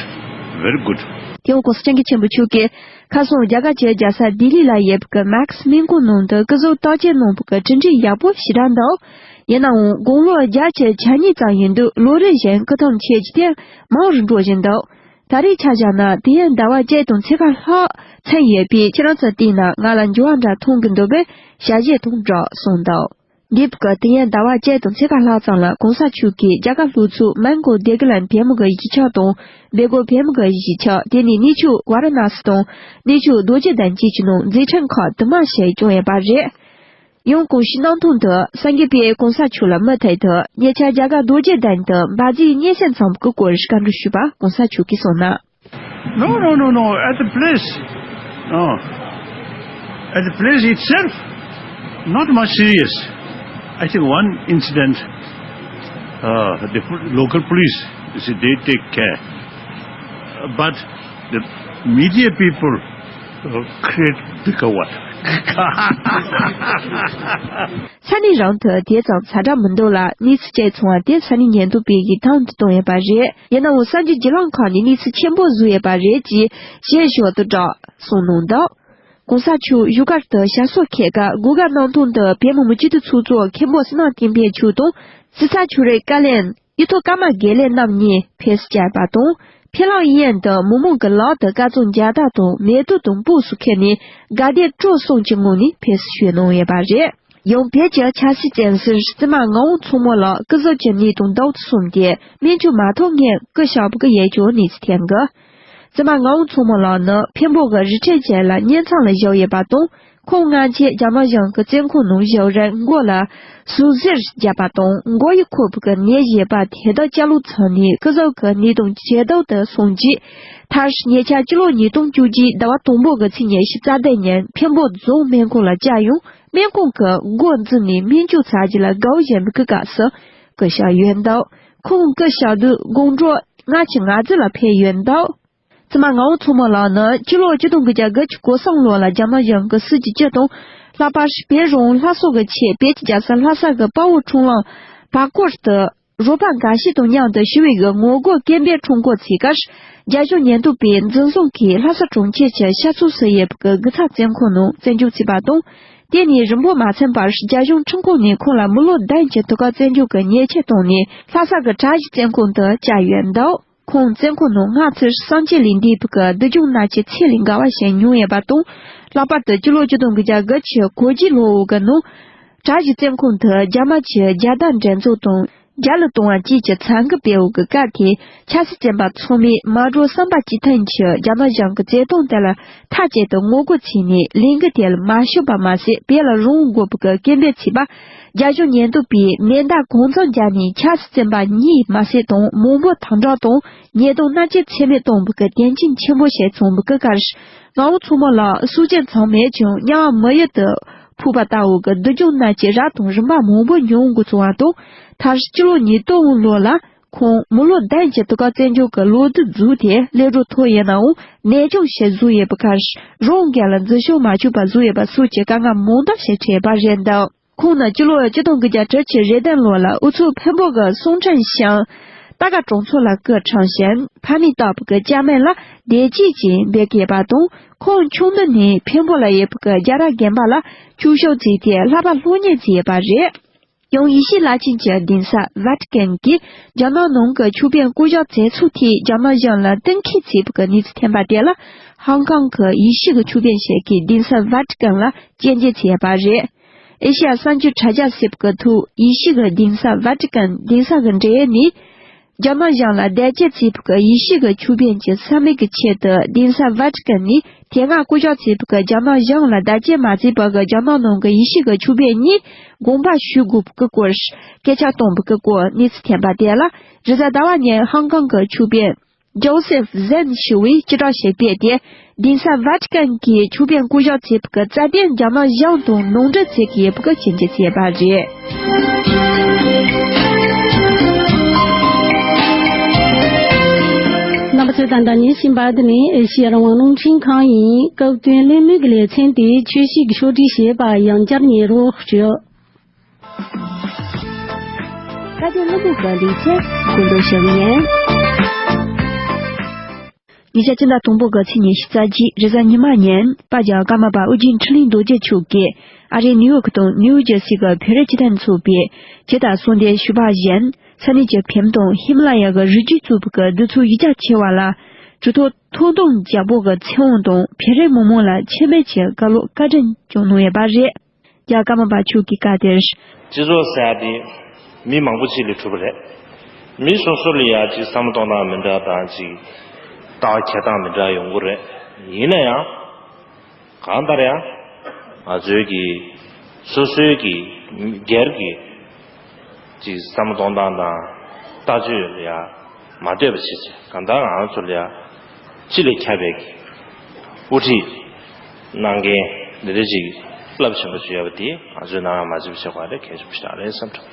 very good. དེ་ཡང་༸གོང་ས་༸སྐྱབས་མགོན་ཆེན་པོ་མཆོག་གིས་ཁ་སང་རྒྱ་གར་གྱི་རྒྱལ་ས་ལྡི་ལི་ལ་ཡོད་པའི་མེག་སི་སྨན་ཁང་ནང་དུ་སྐུ་གཟུགས་བརྟག་དཔྱད་གནང་བའི་གྲུབ་འབྲས་ཡག་པོ་ཞེ་དྲག་འདུག་ཡིན་ནའང་དགུང་ལོ་བརྒྱད་ཅུ་གྱ་གཉིས་ཙམ་ཡིན་དུས་ལོ་རེ་བཞིན་སྐུ་ཐང་ཆད་རྒྱུ་དེ་མང་རུ་འགྲོ་བཞིན་འདུག་ད་རེས་ཆ་བཞག་ན་དུས་ཡུན་ཟླ་བ་བརྒྱད་དང་ཕྱེད་ཀ་ལྷག་ཚད་ཡོད་པས་ཁྱེད་རང་ཚོ་བལྟས་ན་ང་ལ་འགྱུར་བ་འདྲ་མཐོང་གི་འདུག་པས་ཞལ་བཞེས་དང་སྦྲགས་གསུངས་འདུག་འདས་པའི་དུས་ཡུན་ཟླ་བ་བརྒྱད་དང་ཕྱེད་ཀ་ལྷག་ཙམ་ལ་༸གོང་ས་མཆོག་གིས་རྒྱ་གར་ལྷོ་ཕྱོགས་མོན་གྷོ་བདེ་དགེ་ལ་བོད་མི་གི་གཞིས་ཆགས་དང་སྦེལ་ཀོབ་བོད་མི་གི་གཞིས་ཆགས། དེ་ནས་གནས་མཆོག་ཝཱ་ར་ཎ་སི་དང་གནས་མཆོག་རྡོ་རྗེ་གདན་བཅས་ཀྱི་ནང་མཛད་འཕྲིན་ཁག་དུ་མ་ཞིག་བསྐྱངས་ཡོད་པ་རེད། ཡང་གོང་ཞུས་གནང་དོན་དུ་གསར་འགོད་པས་༸གོང་ས་མཆོག་ལ་མུ་མཐུད་དུ་ཉེ་ཆར་རྒྱ་གར་རྡོ་རྗེ་གདན་དུ་འབར་རྫས་སྙན་སེང་བྱུང་བའི་སྐོར་བཀའ་འདྲི་ཞུས་པར་༸གོང་ས་མཆོག་གིས་གསུངས་ན། No, no, no, no. At the place, no. At the place itself, not much serious. I think one incident, uh, the pol- local police, you see, they take care. But the media people, Create bigger one. ས་གནས་རང་དུ་དེ་ཙམ་ཛ་དྲག་མི་འདུག་ལ། གནས་ཚུལ་གཅིག་ཚང་བ་དེ་ས་གནས་ཉེན་རྟོག་པས་ཀྱིས་དང་དུ་བཏང་ཡོད་པ་རེད། ཡིན་ནའང་གསར་འགྱུར་བརྒྱུད་ལམ་ཁག་ནས་གནས་ཚུལ་ཆེན་པོ་བཟོས་ཡོད་པ་རེད་ཅེས་ཞེས་ཞོར་དུ་བསྒྲགས་གསུངས་གནང་འདུག་གོང་ས་མཆོག་བཞུགས་སྒར་དུ་ཞབས་སོར་འཁོད་སྐབས་སྒོ་ཁ་གནམ་ཐང་དུ་བོད་མི་མང་སྤྱི་འཐུས་ཚོགས་གཙོ་མཁན་པོ་བསོད་ནམས་བསྟན་འཕེལ་མཆོག་དང་། གཟི་ཚ་ཆོས་རིག་བཀའ་བློན་གཡུ་ཐོག་ཀརྨ་དགེ་ལེགས་རྣམ་གཉིས་ཕེབས་བཅར་བ་དང་། ཕེབས་ལམ་དབྱིན་དུ་མི་མང་གི་ལག་ཏུ་དཀར་གཙང་རྒྱ་དར་དང་མེ་ཏོག་དང་སྤོས་སུ་ཁེལ་ནས་དགའ་ལྡན་སྤྲོ་གསུམ་གྱི་ངང་ནས་ཕེབས་བསུ་ཞུས་གནང་ཡོད་པ་རེད། ཡང་བོད་ཀྱི་ཆབ་སྲིད་བཙོན་ཟུར་བཙུན་མ་ངག་དབང་མཚོ་མོ་ལགས་སྐུ་གཟུགས་ཀྱི་ནད་དང་ཟླ་བ་གསུམ་དེ་སྨན་བཅོས་མ་ཐུབ་སྔོན་སྐུ་གཤེགས་པ་གི་ཡོད་ཀྱང་གནས་ཚུལ་ཐོན་གི། བཙུན་མ་ངག་དབང་མཚོ་མོ་ལགས་ནི་འཕན་པོ་གི་རི་ཁྲོད་ཅན་ལ་གཉེན་ཚང་ལ་བཞག་ཡོད་པ་དང་། ཁོང་སྔ་ཕྱི་རྒྱ་ནག་གཞུང་གི་བཙོན་ཁང་ནང་བཞུགས་རིང་མགོ་ལ་ཟུག་གཟེར་བརྒྱབ་པ་དང་། མགོ་ཡི་ཁོག་པའི་ནད་ཡོད་པ་དེ་དག་བཅའ་ལག་ཚང་ནས་སྐུ་གཟུགས་ཀྱི་ནད་དང་ཇེ་སྡུག་ཏུ་སོང་རྗེས། མཐར་ཉེ་ཆར་སྤྱི་ལོ་ཉིས་སྟོང་བཅུ་གཅིག་ཟླ་བ་དང་པོ་གི་ཚེས་ཉི་ཤུ་རྩ་བདུན་ཉིན་འཕན་པོ་རྫོང་སྨན་ཁང་ལ་བཅར་ཡང་། སྨན་ཁང་གི་སྒོ་འཛུལ་ནས་སྨན་བཅོས་ཚར་རྗེས་ལ་དགའ་བོ་བཞིན་པའི་སྐབས་སུ་སྐུ་གཤེགས་ཡོད་འདུག་ཁོང་སྐུ་གཤེགས་དུས་དགོང་དྲོ་སྔ་ཕྱི་ང་ཚོ་ལ་ཕེབས་ཡོད་འདུག་བཙུན་མ་ངག་དབང་མཚོ་མོ་ལགས་ནི་སྤྱི་ལོ་ཆིག་སྟོང་དགུ་བརྒྱ་དགུ་བཅུ་གོ་གསུམ་ལོ་ལ་རྒྱ་ནག་གཞུང་གི་སྲིད་ཀྱི་སྤྱི་དང་། ལྷག་པར་བོད་རང་དབང་སླར་གསོ་གི་ཆེད་བོད་ཀྱི་རྒྱལ་ས་ལྷ་ས་གི་དཔའ་བོ་ཁྲོམ་ལམ་བར་སྐོར་དུ། རོགས་པ་འགའ་ཞིག་དང་མཉམ་དུ་ཞི་བའི་གི་ངོ་རྒོལ་སྐད་འབོད་ཁྲོམ་སྐོར་བྱེད་སྐབས། རྒྱ་གཞུང་ཉེན་རྟོག་པས་འཛིན་བཟུང་གིས་ལྷ་ས་གྲོང་ཁྱེར་གྱི་ཤར་ཕྱོགས་སུ་ཡོད་པའི་གི་དགུ་ཚ་བཙོན་ཁང་ནང་བཙོན་འཇུག་བྱས་པ་དང་། དེ་ནས་རིང་པོ་མ་ཚན་པར་རྒྱ་གཞུང་ཁྲིམས་ཁང་ནས་ཁོང་ལ་མི་ལོ་བདུན་གྱི་ཐོག་ཁར་བཙོན་འཇུག་གི་ཉེས་ཆད་བཏང་ནས་ལྷ་ས་གི་གྲྭ་བཞི་བཙོན་ཁང་དུ་བཅར་ཡོད་འདུག་ཁོང་བཙོན་ཁང་ནང་སྔ་ཚུད་སངས་རྒྱས་ལས་འདས་པའི་གི་སྡུག་སྦྱོང་མནར་གཅོད་ཚད་ལས་འགལ་བ་ཞིག་མྱོང་ཡོད་པ་དང་། ལྷག་པར་དུ་སྤྱི་ལོ་ཆིག་སྟོང་དགུ་བརྒྱ་དགུ་བཅུ་གོ་གཅིག་ལོ་འོག་གི་ནང་། གྲྭ་བཞི་བཙོན་ཁང་དུ་རྒྱ་དམར་གྱི་རྒྱལ་དར་འགྲན་ཚོགས་དང་རྒྱལ་གླུ་གཏོང་བ་བཅས་ཀྱི་འཚམས་འཁོར་སྤེལ་བའི་གི་སྐབས་དེ། ཆབ་སྲིད་བཙོན་པ་ཚང་མས་མ་འགྲོ་བསམ་པ་ཅི་ཐོན་གྱིས་རྒྱ་ནག་གཞུང་གི་བཙོན་དོང་དེ་ལ་མཐའ་གཅིག་ཏུ་ངོ་རྒོལ་བྱས་ནས་ལས་འགུལ་དེ་ལ་མ་ཞུགས་པ་མ་ཟད། བོད་ལ་རང་དབང་དགོས་པའི་གི་སྐད་འབོད་བྱས་པ། རྒྱ་གཞུང་ཉེན་རྟོག་པས་མེ་མདའ་གང་འཚམ་བརྒྱབ་ནས་ཆབ་སྲིད་བཙོན་པ་གཉིས་མ་ཟད་དང་མང་པོ་དམ་དྲག་དང་ཉེས་རྡུང་མནར་གཅོད་ཚད་མེད་བཏང་བའི་གི་དོན་རྐྱེན་ཆེན་པོ་ཞིག་བྱུང་བའི་སྐབས། ངག་དབང་མཚོ་མོ་ལགས་སྲོག་ཅིག་ཚང་མེད་ཀྱང་དམྱལ་བ་མི་ཡུལ་དུ་འཕུར་བ་ལྟ་བུའི་གི་སྡུག་སྦྱོང་མནར་གཅོད་རབ་དང་རིམ་པ་མང་པོ་མྱོང་དགོས་བྱུང་བ་དང་། མཐར་སྤྱི་ལོ་ཉིས་སྟོང་ལོ་ལ་ཁོང་མི་ལོ་བདུན་གྱི་ཐོག་ཁར་བཙོན་འཇུག་གི་ལོ་དུས་རྫོགས་ཏེ་ལས་འགྲོ་ཐོག་ཡིན་ནའང་ནད་བྱུང་ཞིག་བཟོས་ཡོད་པའི་ཁར། རང་སྒེར་ལ་འཛིན་སྐྱོང་མ་བྱུང་བ་བཟོས་ཡོད་པ་སོགས་ཀྱི་དཀའ་ངལ་མང་དག་ཞིག་འཕྲད་པ་རེད་འདུག་ཁོང་ནི་སྤྱི་ལོ་ཆིག་སྟོང་དགུ་བརྒྱ་དྲུག་ཅུ་རེ་བདུན་ལོ་ལ་ཨུ་ཚུགས་འཕན་པོ་གི་སུང་ཁྲན་ཞང་རྟ་དགའ་གྲོང་ཚོ་ལ་སྐུ་འཁྲུངས་ཤིང་། ཕ་མས་བཏགས་པའི་གི་སྐྱ་མིང་ལ་བདེ་སྐྱིད་ཅེས་འབོད་ཀྱི་ཡོད་པ་དང་། ཁོང་ཆུང་དུས་ནས་འཕན་པོ་ལ་ཡོད་པའི་གི་རྒྱལ་རབས་དགོན་པ་ལ་ཆོས་ཞུགས་བྱས་ཏེ་བསླབ་པ་སློབ་གཉེར་བྱས་ཡོད་པ་རེད། ཡང་ཡེ་ཤུའི་བླ་ཆེན་གྱི་གདན་ས་ཝ་ཏི་ཀན་གྱིས་རྒྱ་ནག་ནང་གི་ཆོས་དཔོན་བསྐོ་གཞག་མཛད་ཚུལ་ཐད་རྒྱ་ནག་གཞུང་ལ་གཏན་འཁེལ་བྱས་པའི་གི་གནས་ཚུལ་ཐོན་པ་དེ་ལ། ཧང་ཀང་གི་ཡེ་ཤུ་གི་ཆོས་དཔོན་ཞིག་གིས་གདན་ས་ཝ་ཏི་ཀན་ལ་སྐྱོན་བརྗོད་བྱས་པ་རེད། ཨེ་ཤི་ཡ་གསར་འགྱུར་དྲ་རྒྱ་ཟེར་བའི་གི་ཐོག་ཡེ་ཤུ་གི་གདན་ས་ཝ་ཏི་ཀན་གདན་ས་གི་འབྲེལ་ཡོད་ནས། རྒྱ་ནག་གཞུང་ལ་བརྡ་སྐྱོན་བྱས་པའི་གི་ཡེ་ཤུ་གི་ཆོས་དཔོན་གྱི་ས་མིག་གི་ཆེད་དུ་གདན་ས་ཝ་ཏི་ཀན་ནས་དེ་སྔ་བསྐོ་གཞག་བྱས་པའི་གི་རྒྱ་ནག་གཞུང་ལ་བརྡ་སྐྱོན་མ་བྱས་པ་གི་རྒྱ་ནག་ནང་གི་ཡེ་ཤུ་གི་ཆོས་དཔོན་གཉིས་དགོངས་པ་ཞུ་དགོས་པའི་གི་སྐོར་སྐད་ཆ་བཏང་བའི་གི་སྐོར་གནས་ཚུལ་ཐོན་པ་དེ་ལ། རེས་གཟའ་ཟླ་བ་ཉིན་ཧང་ཀང་གི་ཆོས་དཔོན་ཇོ་སེབ་ཟན་ཞུ་བས་སྤྱི་བསྒྲགས་ཤིག་སྤེལ་ཏེ། གདན་ས་ཝ་ཏི་ཀན་གྱི་ཆོས་དཔོན་བསྐོ་གཞག་བྱས་པའི་གི་རྩ་དོན་རྒྱ་ནག་གཞུང་དང་ནོར་འཁྲུལ་བྱེད་ཀྱི་ཡོད་པའི་གི་སྐྱོན་བརྗོད་བྱས་པ་རེད། རྣམ་པ་ཚོས་ད་ལྟ་ཉན་བཞིན་པ་འདི་ནི་ཨེ་ཤེ་ཡ་རང་དབང་རླུང་འཕྲིན་ཁང་ཡིན། སྐབས་དོན་གླེང་མོལ་གྱི་ལེ་ཚན་དེ་ཆོས་ཕྱོགས་ཀྱི་ཕྱོགས་སྒྲིག་བྱས་པ་ཡང་བསྐྱར་ཉན་རོགས་ཞུ། བཀའ་བསྡུར་གླུ་བུ་ག་ལི་ཚེ་སྐུ་མདོག་ཞབས་ཡན། ཉིན་ཞག་སྤྱི་ཟླ་དང་པོ་གི་ཚེས་ཉི་ཤུ་རྩ་གཅིག་རེས་གཟའ་ཉི་མ་ཉིན་པ་རྒྱལ་བ་ཀརྨ་པ་ཨོ་རྒྱན་འཕྲིན་ལས་རྡོ་རྗེ་མཆོག་གིས་ཨ་རིའི་ནིའུ་ཡོག་དང་ནིའུ་ཇར་སི་གི་བོད་རིགས་སྤྱི་མཐུན་ཚོགས་པའི་སྤྱི་ཟླ་གསུམ་དེ་ཞུ་བ་བཞིན་ས་གནས་ཀྱི་བོད་དང་ཧི་མ་ལ་ཡ་གི་རི་རྒྱུད་གཙོས་པའི་གི་འདི་ཚོ་ཡིག་ཆ་ཆེ་བ་ལ་གྲོས་ཐོག་ཐོག་དང་རྒྱལ་པོ་གི་ཚེ་དབང་དང་བོད་རིགས་མི་མང་ལ་ཆེད་མེད་ཀྱི་བཀའ་སློབ་བཀའ་དྲིན་བསྐྱངས་གནང་ཡོད་པ་རེད། རྒྱལ་བ་ཀརྨ་པ་མཆོག་གིས་བཀའ་སྟེར། སྤྱི་ཚོགས་ཟེར་ཡ་དེ་མི་མང་པོ་ཅིག་ལས་གྲུབ་པ་རེད། མི་སོ་སོ་ལ་ཡ་ཅིག་བསམ་བློ་གཏོང་སྟངས་མི་འདྲ་དང་ཅིག་ལྟ་བ་འཁྱེར་སྟངས་མི་འདྲ་ཡོང་གི་རེད། ཡིན་ན་ཡང་གང་ལྟར་ཡང་ང་ཚོའི་གི་སོ་སོའི་གི་སྒེར་གྱི་ཅིག་བསམ་བློ་གཏོང་སྟངས་དང་ལྟ་སྤྱོད་ལ་ཡ་མ་ལྟོས་པ་བྱེད་ཅིག་གང་ལྟར་ང་ཚོ་ལ་ཡ་སྤྱི་ལ་ཁྱབ་པའི་གི་དབུ་ཁྲིད་གནང་མཁན་འདི་འདྲ་ཅིག་རླབས་ཆེན་པོ་ཅིག་ཡོད་པ་དེ་ང་ཚོས་ནང་ཡང་མ་བརྗེད་པ་བྱེད་དགོས་པ་དེ་གལ་ཆེན་པོ་ཞིག་རེད་བསམ་འདུག་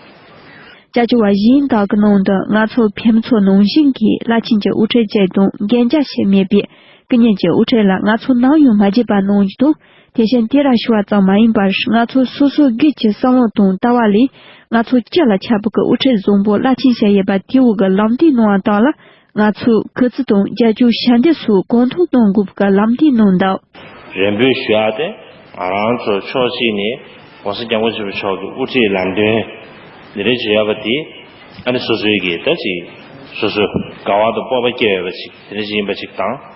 ཅ་ཅོ་བ་གཞན་དག་གི་ནང་དུ་ང་ཚོ་ཕེབས་མཚོ་ནང་བཞིན་གྱི་བླ་ཆེན་གྱི་དབུ་ཁྲིད་བཅས་དང་འགན་རྒྱ་ཞིག་མེད་པའི་ སྐུ་ཉིད་ཀྱི་དབུ་ཁྲིད་ལ་ང་ཚོ་ནམ་ཡང་མ་བརྗེད་པ་གནང་རྒྱུ་དང་། དེ་བཞིན་དེ་ར་ཞུ་བ་ཙམ་མ་ཡིན་པར། ང་ཚོ་སོ་སོའི་སྒེར་གྱི་བསམ་བློ་དང་ལྟ་བ་ལས། ང་ཚོ་སྤྱི་ལ་ཁྱབ་པའི་དབུ་ཁྲིད་བཟང་པོ་རླབས་ཆེན་ཞིག་ཡོད་པ་དེའུ་གི་ལམ་སྟོན་གནང་བ་དག་ལ། ང་ཚོས་གུས་བརྩི་དང་རྒྱབ་སྐྱོར་ཞབས་འདེགས་སོགས་གང་ཐུབ་གནང་དགོས་པའི་ལམ་སྟོན་གནང་འདུག། རེ་འབོད་ཞུ་ཡ་དེ། ང་རང་ཚོ་ཕྱོགས་གཅིག་ནས་༸གོང་ས་༸སྐྱབས་མགོན་ཆེན་པོ་མཆོག་གི་དབུ་ཁྲིད་ལམ་སྟོན་འདི་འདྲ་བྱེད་ཡ་པ་དེ། ཨ་ནི་སོ་སོའི་གི་ད་ཅིག་སོ་སོ་དགའ་བ་དང་སྤོབས་པ་སྐྱེ་ཡ་པ་ཅིག་དེ་འདྲ་ཅིག་ཡིན་པ་ཅིག་དང་།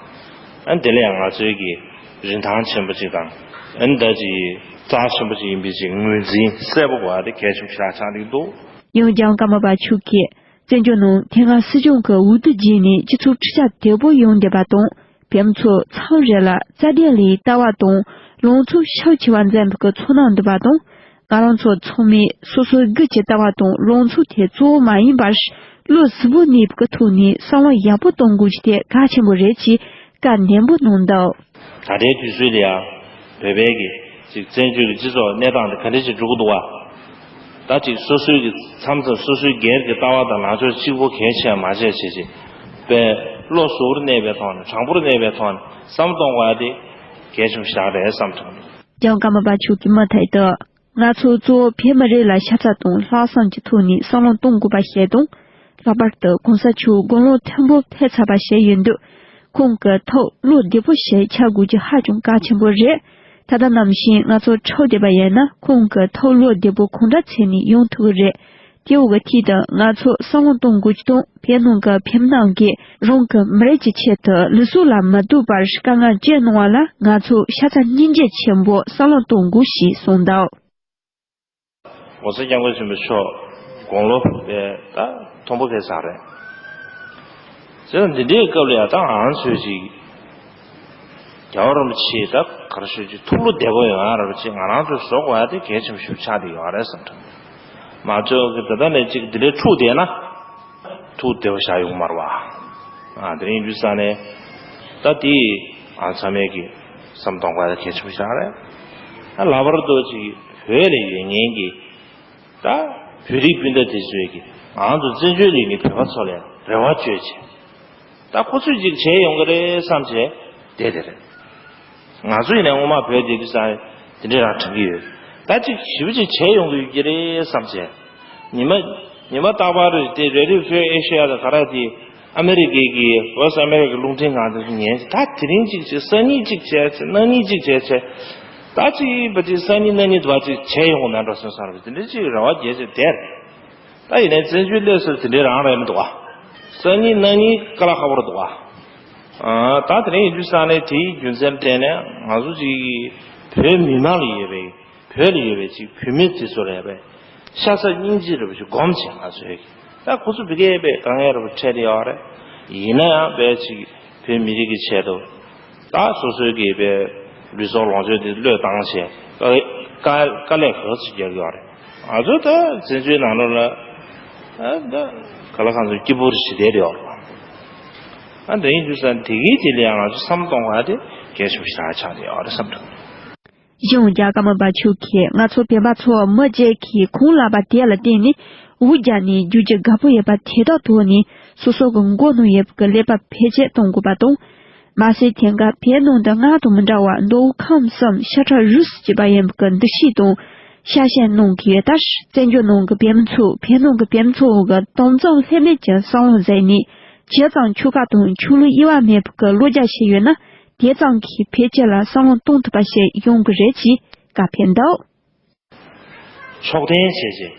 ཨ་ནི་དེ་ལས་ཡང་ང་ཚོའི་གི་རིན་ཐང་ཆེན་པོ་ཅིག་དང་། ཨ་ནི་ད་ཅིག་རྩ་ཆེན་པོ་ཅིག་ཡིན་པའི་ཅིག་ངོས་འཛིན་གསལ་པོ་དགོས་པ་དེ་གལ་ཆེན་པོ་ཞེ་དྲག་ཆགས་འདུག་འདུག། ཡང་༸གོང་ས་༸སྐྱབས་མགོན་ཆེན་པོ་མཆོག་གིས་བཙན་བྱོལ་ནང་དེ་སྔ་སྲིད་གཞུང་གི་འོས་བསྡུ་བརྒྱུད་ནས་སྤྱི་ཚོགས་འཕྲུལ་ཆས་དོད་པོ་ཡོང་བསྡད་པ་དང་། བོད་མི་ཚོ་མཚམས་རེ་ལ་རྩ་དོན་ལས་ལྟ་བ་དང་ལངས་ཕྱོགས་ཤུགས་ཆེ་བ་འཛིན་པའི་ཚོར་སྣང་འདུག་པ་དང་། ང་རང་ཚོ་ཚང་མས་སོ་སོའི་སྒེར་གྱི་ལྟ་བ་དང་ལངས་ཕྱོགས་དེ་གཙོ་བོ་མ་ཡིན་པར། བློ་གཟུ་བོར་གནས་པའི་ཐོག་ནས་བསམ་བློ་ཡག་པོ་གཏོང་དགོས་རྒྱུ་དེ་གལ་ཆེན་པོ་རེད་ཅེས་བཀའ་ནན་པོ་གནང་འདུག། ད་ལྟའི་དུས་ཚོད་ལ་ཡང་བོད་པའི་གི་ཅིག་བཙན་བྱོལ་གྱི་སྤྱི་ཚོགས་གནས་སྟངས་དེ་ག་འདྲ་ཞིག་འགྲོ་གི་འདུག་བ། ད་ཅིག་སོ་སོའི་གི་མཚམས་མཚམས་སོ་སོའི་སྒེར་གྱི་ལྟ་བ་དང་ལངས་ཕྱོགས་གཅིག་པོ་གལ་ཆེ་བ་མ་བྱས་བྱས་བྱས་པའི་བློ་གཟུ་བོར་གནས་པའི་ཐོག་ནས་དྲང་པོར་གནས་པའི་ཐོག་ནས་བསམ་བློ་གཏོང་དགོས་ཡ་དེ་གལ་ཆེན་པོ་ཞིག་རེད་བསམ་བྱུང་།༸གོང་ས་༸སྐྱབས་མགོན་ཆེན་པོ་མཆོག་གིས་མུ་མཐུད་དུ། ང་ཚོ་གཙོ་བོ་བོད་མི་རིགས་ལ་ཤ་ཚ་དང་ལྷག་བསམ་གྱི་ཐོག་ནས་བསམ་བློ་གཏོང་དགོས་པ་ཞིག་དང་། ལྷག་པར་དུ་༸གོང་ས་མཆོག་དགུང་ལོ་མཐོན་པོ་ཕེབས་ཚར་བ་ཞིག་ཡིན་དུས། ཁོང་གི་ཐུགས་བློ་བདེ་པོ་ཞིག་ཆགས་དགོས་རྒྱུ་ཧ་ཅང་གལ་ཆེན་པོ་རེད། ད་ལྟ་ནང་བཞིན་ང་ཚོ་འཁྲུག་བསྡད་པ་ཡིན་ན། ཁོང་གི་ཐུགས་བློ་བདེ་པོ་གང་འདྲ་བྱས་ནས་ཡོང་ཐུབ་ཀྱི་རེད། དེའུ་གི་ཐད་དུ་ང་ཚོ་བསམ་བློ་གཏོང་དགོས་ཀྱི་དང་། བོད་ནང་གི་བོད་མི་རྣམས་ཀྱིས་རང་གི་མི་རིགས་ཀྱི་ཆེད་དུ་ལུས་སྲོག་ལ་མི་ལྟོས་པར་དཀའ་ངལ་སྤྱད་གནང་བ་ལ། ང་ཚོས་ཤ་ཚ་སྙིང་རྗེ་ཆེན་པོས་བསམ་བློ་གཏོང་དགོས་ཞེས་གསུངས་འདུག། ༸གོང་ས་༸སྐྱབས་མགོན་ཆེན་པོ་མཆོག་དགུང་ལོ་དཔེ་ད་མཐོན་པོ་ཕེབས་ཚར་རེད། བྱས་ཙང་འདི་འདྲའི་སྐབས་ལ་ཡང་ད་ང་ཚོས་ཅིག་རྒྱལ་བ་རིན་པོ་ཆེ་ད་ག་རེ་ཞུ་ཅིག་ཐུགས་བློ་བདེ་པོ་ཡོང་ཡ་ར་བ་ཅིག་ང་རང་ཚོས་བཟོ་དགོས་ཡ་དེ་གལ་ཆེན་པོ་ཞིག་ཆགས་བསྡད་ཡོད་རེད་བསམ་ཐུབ། མ་ཚོད་ཀྱི་ད་ལྟ་ནས་ཅིག་འདི་འདྲའི་འཁྲུག་བསྡད་ན། ཐུགས་བདེ་བོ་བཞག་ཡོང་མ་རེད་བ། ཨ་དེ་རིང་འདུག་ས་ནས་ད་དེ་ཨ་ཚང་མས་ཀྱི་བསམ་གཏོང་དགོས་ཡ་གལ་ཆེན་པོ་ཞིག་རེད། ཨ་ལྷག་པར་དུ་ཅིག་བོད་ལ་ཡོད་མཁན་གྱི་ད་བོད་རིགས་སྤུན་ཟླ་དེ་ཚོས་ཀྱི་ང་ཚོ་བཙན་བྱོལ་ལ་ཡོད་མཁན་བོད་པ་ཚོ་ལ་རེ་བ་བཅོལ་བྱས། ད་ཁོ་ཚོས་ཅིག་བྱས་ཡོང་གི་རེད་བསམ་བྱས་བསྡད་དེ་རེད། ང་ཚོ་ཡིན་ནའི་སྔོན་མ་བོད་དེ་དུས་ས་དེ་འདྲའི་རང་དྲན་གྱི་ཡོད། ད་ཅིག་ཞིབ་ཅིག་བྱས་ཡོང་གི་ཡོད་ཀྱི་རེད་བསམ་བྱས། ཉི་མ་ཉི་མ་རྟག་པར་རེད་དེ་རེ་ཌི་ཡོ་ཕི་རི་ཨེ་ཤི་ཡ་དང་ག་རེ་དེ་ཨ་མེ་རི་ཀའི་གི་ཝེ་སི་ཨ་མེ་རི་ཀའི་རླུང་འཕྲིན་ཁང་དེ་ཚོ་ཉན། ད་དེ་རིང་ཅིག་བྱས་སང་ཉིན་ཅིག་བྱས་བྱས་གནངས་ཉིན་ཅིག་བྱས་བྱས། ད་ཅིག་བ་ཅིག་སང་ཉིན་གནངས་ཉིན་དུ་བ་ཅིག་བྱས་ཡོང་གི་མེད་འགྲོ་སོང་བསམ་རེད། དེ་འདྲའི་ཅིག་རེ་བ་རྒྱས་བྱས་བསྡད། ད་ཡིན་ནའི་བཙན་བྱོལ་སླེབས་ཚར་དེ་འདྲའི་རང་རེད་མི་འདུག་ཨ། སང་ཉིན་གནངས་ཉིན་དཀའ་ལས་ཁག་པོ་རེད་འདུག་ཨ། ཨ་ད་དེ་རིང་ཡིན་དུས་ས་ནས་དེའི་རྒྱུ་མཚན་དྲན་ནས་ང་ཚོ་ཅིག་བོད་མི་མང་ལ་ཡོད་པའི་བོད་ལ་ཡོད་པའི་ཅིག་བོད་མི་དེ་ཚོ་རེད་པས་ཤ་ཚ་སྙིང་རྗེ་རེད་པ་ཅིག་སྒོམ་བྱས་ང་ཚོས་ད་ཁོ་ཚོ་བི་ཀའི་པའི་དཀའ་ངལ་རེད་པ་འཕྲད་དེ་ཡོད་རེད། ཡིན་ན་ཡང་པའི་ཅིག་བོད་མི་རིགས་ཀྱི་ཆེད་དུ། ད་སོ་སོའི་གི་པའི་ལུས་སྲོག་ལོངས་སྤྱོད་དེ་བློས་བཏང་བྱས་དཀའ་དཀའ་ལས་ག་ཚོད་རྒྱག་གི་ཡོད་རེད། ང་ཚོ་ད་བཙན་བྱོལ་ནང་ལོགས་ལ་ཨ་ད་ག་ལ་གང་ཚོད་སྐྱིད་པོ་རེ་ཞིག་བསྡད་ཡོད་རེད། ཨ་འདྲ་ཡིན་དུས་ཙང་དེ་གའི་དེ་ལ་ཡང་ང་ཚོ་བསམ་གཏོང་དགོས་ཡ་དེ་གལ་ཆེན་པོ་ཞིག་ཆགས་བསྡད་ཡོད་རེད་བསམ་འདུག། གཞུང་རྒྱ་གར་མི་འབའ་ཆོས་ཁས་ང་ཚོ་བོད་པ་ཚོ་མི་བརྗེ་ཁའི་ཁོང་ལག་པ་དེ་ལ་བརྟེན་ནས་འུ་རྒྱ་ནས་རྒྱུ་རྒྱུ་དགའ་པོ་ཡོད་པ་དེ་དག་ཐོག་ནས་སོ་སོ་གི་མགོ་གནོན་ཡོད་པའི་ཀླད་པ་བེད་སྤྱད་གཏོང་དགོས་པ་དང་། མ་ཟད་དེང་སྐབས་བོད་ནང་དུ་སྔར་དང་མི་འདྲ་བར་མདོ་དབུས་ཁམས་གསུམ་ཤ་ཁྲག་རུས་སུ་གྱུར་པ་ཡིན་པའི་འདུ་ཤེས་དང་ཤ་ཞེན་གནང་གི་ཡོད་ལྟར། བཙན་བྱོལ་ནང་གི་བོད་མི་ཚོས་བོད་ནང་གི་བོད་མི་ཚོ་གི་དྭངས་གཙང་ལྷད་མེད་ཀྱི་བསམ་བློ་བཟུང་ནས་ཇི་ཙམ་ཆོལ་ཁ་དང་ཆོས་ལུགས་དབྱེ་བ་མེད་པའི་བློ་རྒྱ་ཞིག་ཡོད་ན། དེ་ཙམ་གྱིས་བོད་སྤྱི་ལ་བསམ་བློ་གཏོང་ཐུབ་པ་ཞིག་ཡོང་གི་རེད་ཅེས་བཀའ་ཕེབས་འདུག། ཕྱོགས་འཐེན་བྱས་རྗེས་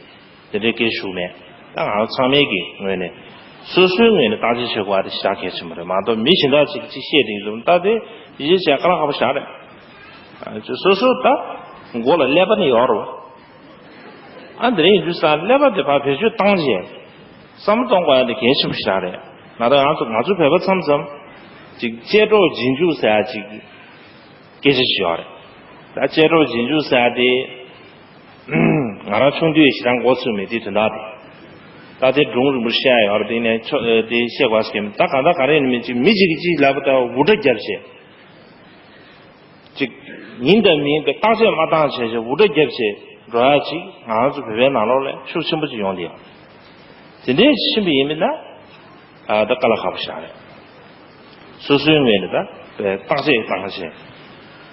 དེ་འདྲའི་སྐད་ཞུ་མེད། ད་ང་ཚང་མའི་གི་ངོས་ནས་སོ་སོའི་ངོས་ནས་བརྟག་དཔྱད་བྱེད་དགོས་པ་དེ་ཞེ་དྲག་གལ་ཆེན་པོ་རེད་མ་གཏོགས། མི་གཞན་དག་ཅིག་ཅིག་བཤད་དེ་ཡིན་ཙང་ད་དེ་ཡིད་ཆེས་བྱས་དཀའ་ལས་ཁག་པོ་ཞེ་དྲག་རེད། ཨ་ཅོ་སོ་སོ་ད་མགོ་ལ་ཀླད་པ་ནི་ཡོད་རེད་བ། ཨ་འདི་རིང་ཡིན་དུས་ཙང་ཀླད་པ་དེ་ཕར་བེད་སྤྱོད་བཏང་རྗེས་བསམ་བློ་གཏོང་དགོས་ཡ་དེ་གལ་ཆེན་པོ་ཞེ་དྲག་རེད། ང་ཚོ་ང་ཚོ་ང་ཚོ་བོད་པ་མཚམས་མཚམས་ཅིག་གཅེས་སྤྲོས་རྗེས་འཇུག་ཟེར་ཡ་ཅིག་སྐད་ཆ་ཞིག་ཡོད་རེད། ད་གཅེས་སྤྲོས་རྗེས་འཇུག་ཟེར་ཡ་དེ་ང་རང་ཆུང་དུས་ཞེ་དྲག་མགོ་ཚོས་མེད་དུས་དོན་དག་དེ། ད་དེ་སྒྲུང་རིང་པོ་བཤད་ཡ་ཡོད་རེད། དེ་ནས་ཆོ་དེ་བཤད་དགོས་ཟེར་གྱི་མེད། ད་གང་ལྟར་ག་རེ་ཡིན་མིན་ཅིག་མི་གཅིག་གིས་གཅིག་ལབ་པ་ལྟ་བུ་འུར་སྒྲ་བརྒྱབ་བྱས། ཅིག་ཡིན་དང་མིན་པའི་བརྟག་དཔྱད་མ་བཏང་བྱས་བྱས་འུར་སྒྲ་བརྒྱབ་བྱས་འགྲོ་ཡ་ཅིག་ང་ཚོ་བོད་པའི་ནང་ལོགས་ལ་ཤུགས་ཆེན་པོ་ཅིག་ཡོང་བསྡད་ཡོད། དེ་འདྲའི་ཕྱིན་པ་ཡིན་མིན་ན། ཨ་ད་དཀའ་ལས་ཁག་པོ་ཞིག་རེད། སོ་སོའི་ངོས་ནས་ད་ བརྟག་དཔྱད་བཏང་བྱས།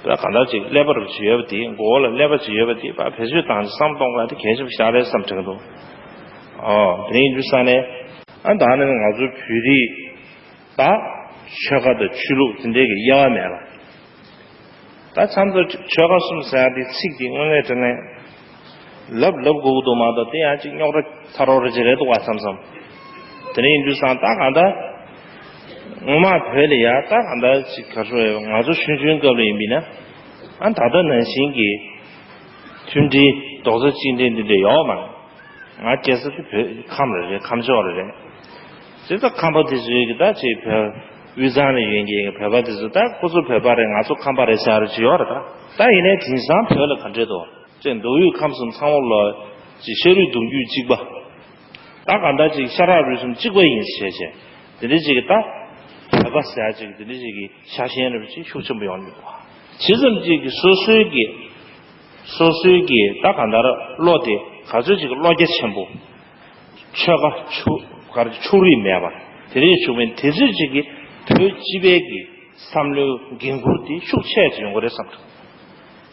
ད་གང་ལྟར་ཅིག་ཀླད་པ་རུ་ཅིག་ཡོད་པ་དེ། མགོ་བོ་ལ་ཀླད་པ་ཅིག་ཡོད་པ་དེ་ཕར་བེད་སྤྱོད་བཏང་བྱས་བསམ་གཏོང་ག་དེ་གལ་ཆེན་པོ་ཞིག་རེད་བསམ་དྲན་གྱི་འདུག་ཨོ། དེ་ཡིན་དུས་ས་ནས། ཨ། ད་ནི་ང་ཚོ་བོད་རིགས་ད་ཆོལ་ཁ་དང་ཆོས་ལུགས་དེ་འདྲའི་གི་དབྱེ་བ་མེད་ལ། ད་མཚམས་སུ་ཆོལ་ཁ་གསུམ་ཟེར་ཡ་དེ་ཚིག་དེ་དངོས་གནས་དྲང་གནས་ལབ་ལབ་དགོས་ཀྱི་འདུག་མ་གཏོགས། དེ་ཡང་ཅིག་རྙོག་དྲ་ཚ་རོགས་རེ་ཅིག་རེད་འདུག་བ་བསམ་བསམ། དེ་འདྲ་ཡིན་དུས་ཙང་ད་གང་ལྟར་སྔོན་མ་བོད་ལ་ཡ་ད་གང་ལྟར་ཅིག་ག་རེ་ཟེར། ང་ཚོ་ཆུང་ཆུང་སྐབས་ལ་ཡིན་པས་ན། ཨ། ད་ལྟ་ནང་བཞིན་གྱི་མཐུན་སྒྲིལ་རྡོག་རྩ་གཅིག་སྒྲིལ་འདི་འདྲ་ཡོད་མ་རེད། ང་སྐྱེས་ས་དེ་བོད་ཁམས་ལ་རེད། ཁམས་ཕྱོགས་ལ་རེད། བྱས་ཙང་ཁམས་པ་དེ་ཚོའི་གི་ད་ཅིག་བོད་དབུས་གཙང་ལ་ཡོད་མཁན་གྱི་བོད་པ་དེ་ཚོ་ད་ཁོ་ཚོ་བོད་པ་རེད། ང་ཚོ་ཁམས་པ་རེད་ཟེར་ཡ་རེ་ཅིག་ཡོད་རེད། ད་ད་ཡིན་ནའི་དེང་སང་བོད་ལ་ག་འདྲས་འདུག་ཅེས། མདོ་དབུས་ཁམས་གསུམ་ཚང་མ་ལ་ཅིག་ཤ་རུས་གདུང་རྒྱུད་གཅིག་པ། ད་གང་ལྟར་ཅིག་ཤ་ཁྲག་རུས་གསུམ་གཅིག་པ་ཡིན་ཟེར་བྱས། དེ་འདྲ་ཅིག་གི་ད་བོད་པ་ཟེར་ཡ་ཅིག་དེ་འདྲ་ཅིག་གི་ཤ་ཞེན་རེ་ཅིག་ཤུགས་ཆེན་པོ་ཡོང་གི་འདུག་ཇི་ཙམ་ཅིག་གི་སོ་སོའི་གི་སོ་སོའི་གི་ད་གང་ལྟར་བློ་དེ་ག་ཚོད་ཅིག་གི་བློ་རྒྱ་ཆེན་པོ། ཆོལ་ཁ་ཕྱོགས་གར་ཕྱོགས་རིས་མེད་པ་དེ་འདྲ་བྱུང་བའི་དེ་ཚོད་ཅིག་གི་བོད་སྤྱི་པའི་གི་བསམ་བློའི་འགན་འཁུར་དེ་ཤུགས་ཆེ་ཅིག་ཡོང་གི་རེད་བསམ་འདུག་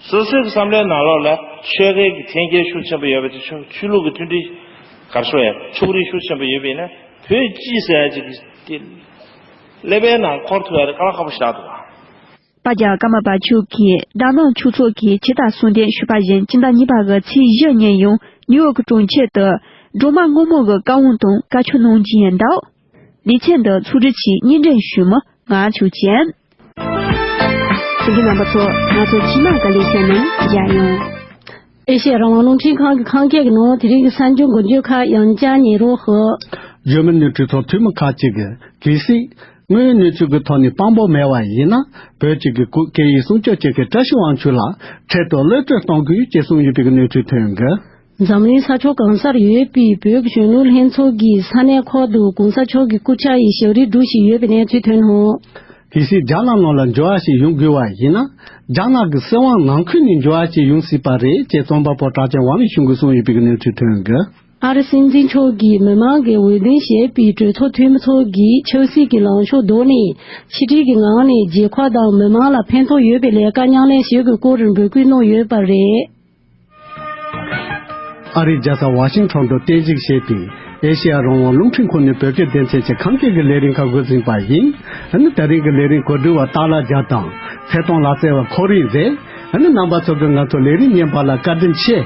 སོ་སོའི་གི་བསམ་བློའི་ནང་ལོགས་ལ་ཆོལ་ཁའི་གི་འཐེན་འཁྱེར་ཤུགས་ཆེན་པོ་ཡོད་པ་དེ། ཆོས་ཆོས་ལུགས་ཀྱི་མཐུན་སྒྲིལ་གར་ཤོར་ཡ། ཕྱོགས་རིས་ཤུགས་ཆེན་པོ་ཡོད་པ་ཡིན་ན། བོད་སྤྱི་ཟེར་ཡ་ཅིག་གི་དེ་ཀླད་པའི་ནང་འཁོར་ཐུབ་ཡ་དེ་དཀའ་ལས་ཁག་པོ་ཞིག་རེད་འདུག་ག་པ་རྒྱལ་ཀརྨ་པ་མཆོག་གིས་དྷ་ནང་ཆོས་ཚོགས་ཀྱི་ཆེ་མཐའ་གསུང་དོན་ཞུས་པ་བཞིན། སྤྱི་ཟླ་གཉིས་པ་གི་ཚེས་བཞི་ཉིན་ཡང་ནིའུ་ཡོག་གྲོང་ཁྱེར་དུ་སྒྲོལ་མ་སྔོན་མོ་གི་བཀའ་དབང་དང་བཀའ་ཆོས་གནང་རྒྱུ་ཡིན་འདུག་ལེ་ཚན་འདི་ཕྱོགས་སྒྲིག་གིས་སྙན་སྒྲོན་ཞུས་མི་ང་ཆོས་ཅན། གསན་མཁན་རྣམ་པ་ཚོ། ང་ཚོ་རྗེས་མ་གི་ལེ་ཚན་ནང་མཇལ་ཡོང་། ཨེ་ཤེ་ཡ་རང་དབང་རླུང་འཕྲིན་ཁང་གི་ཁང་ཀྱད་ཀྱི་ནང་དེ་རིང་གི་གསར་འགྱུར་འགོ་འཛུགས་ཁག་ཡང་བསྐྱར་ཉན་རོགས་ཞུ། འཇར་མན་ནས་གྲོས་ཚོགས་འཐུས་མི་ཁག་ཅིག་གིས། གལ་སྲིད་དངོས་ཡོད་གནས་ཚུལ་གྱི་ཐོག་ནས་དཔང་པོ་མེད་པ་ཡིན་ན། བོད་ཀྱི་གི་སྐད་ཡིག་སྲུང་སྐྱོབ་བྱེད་མཁན་བཀྲ་ཤིས་དབང་ཕྱུག་ལགས་འཕྲལ་དུ་གློད་གྲོལ་གཏོང་དགོས་ཅེས་གསུངས་ཡོད་པའི་གནས་ཚུལ་ཐོན་གི། འཛམ་གླིང་ས་ཕྱོགས་གང་སར་ཡོད་པའི་བོད་ཀྱི་གཞོན་ནུ་ལྷན་ཚོགས་ཀྱིས་ས་གནས་ཁག་ཏུ་གོང་ས་མཆོག་གི་སྐུ་ཕྱྭ་ཡི་ཞབས་རིམ་སྒྲུབ་བཞིན་ཡོད་པའི་གནས་ཚུལ་ཐོན་ཡོད། གལ་སྲིད་རྒྱ་ནག་ནང་ལ་འགྱུར་བ་ཞིག་ཡོང་དགོས་པ་ཡིན་ན། རྒྱ་ནག་གི་སྲིད་དབང་ནང་ཁུལ་ནས་འགྱུར་བ་ཞིག་ཡོང་སྲིད་པ་རེད་ཅེས་རྩོམ་པ་པོ་གྲགས་ཅན་དབང་མི་ཆོས་གིས་གསུངས་ཡོད་པའི་གནས་ཚུལ་ཐོན་གི། ཨ་རིའི་སྲིད་འཛིན་མཆོག་གིས་མི་མང་གིས་འོས་འདེམས་བྱས་པའི་གྲོས་ཚོགས་འཐུས་མི་ཚོ་གིས་ཆབ་སྲིད་ཀྱི་ལངས་ཕྱོགས་བཟློག་ནས། ཆིག་སྒྲིལ་གྱི་ངང་ནས་རྒྱལ་ཁབ་དང་མི་མང་ལ་ཕན་ཐོགས་ཡོད་པའི་ལས་ཀ་མཉམ་ལས་བྱེད་དགོས་སྐོར་འབོད་སྐུལ་གནང་ཡོད་པ་རེད། ཨ་རིའི་རྒྱལ་ས་ཝ་ཤིང་ཊོན་དུ་རྟེན་གཞི་བྱས་པའི་ཨེ་ཤེ་ཡ་རང་དབང་རླུང་འཕྲིན་ཁང་ནས་བོད་སྐད་སྡེ་ཚན་གྱི་ཁམས་སྐད་ཀྱི་ལས་རིམ་ཁག་འགོ་འཛིན་པ་ཡིན། ཨ་ནི་དེ་རིང་གི་ལས་རིམ་གོ་སྒྲིག་པ་སྟག་ལྷ་རྒྱལ་དང་། ཚེ་དང་ལག་རྩལ་བ་ཁོ་རེ་རེད། ཨ་ནི་རྣམ་པ་ཚོ་གིས་ང་ཚོ་ལས་རིམ་ཉན་པ་ལ་བཀའ་དྲིན་ཆེ།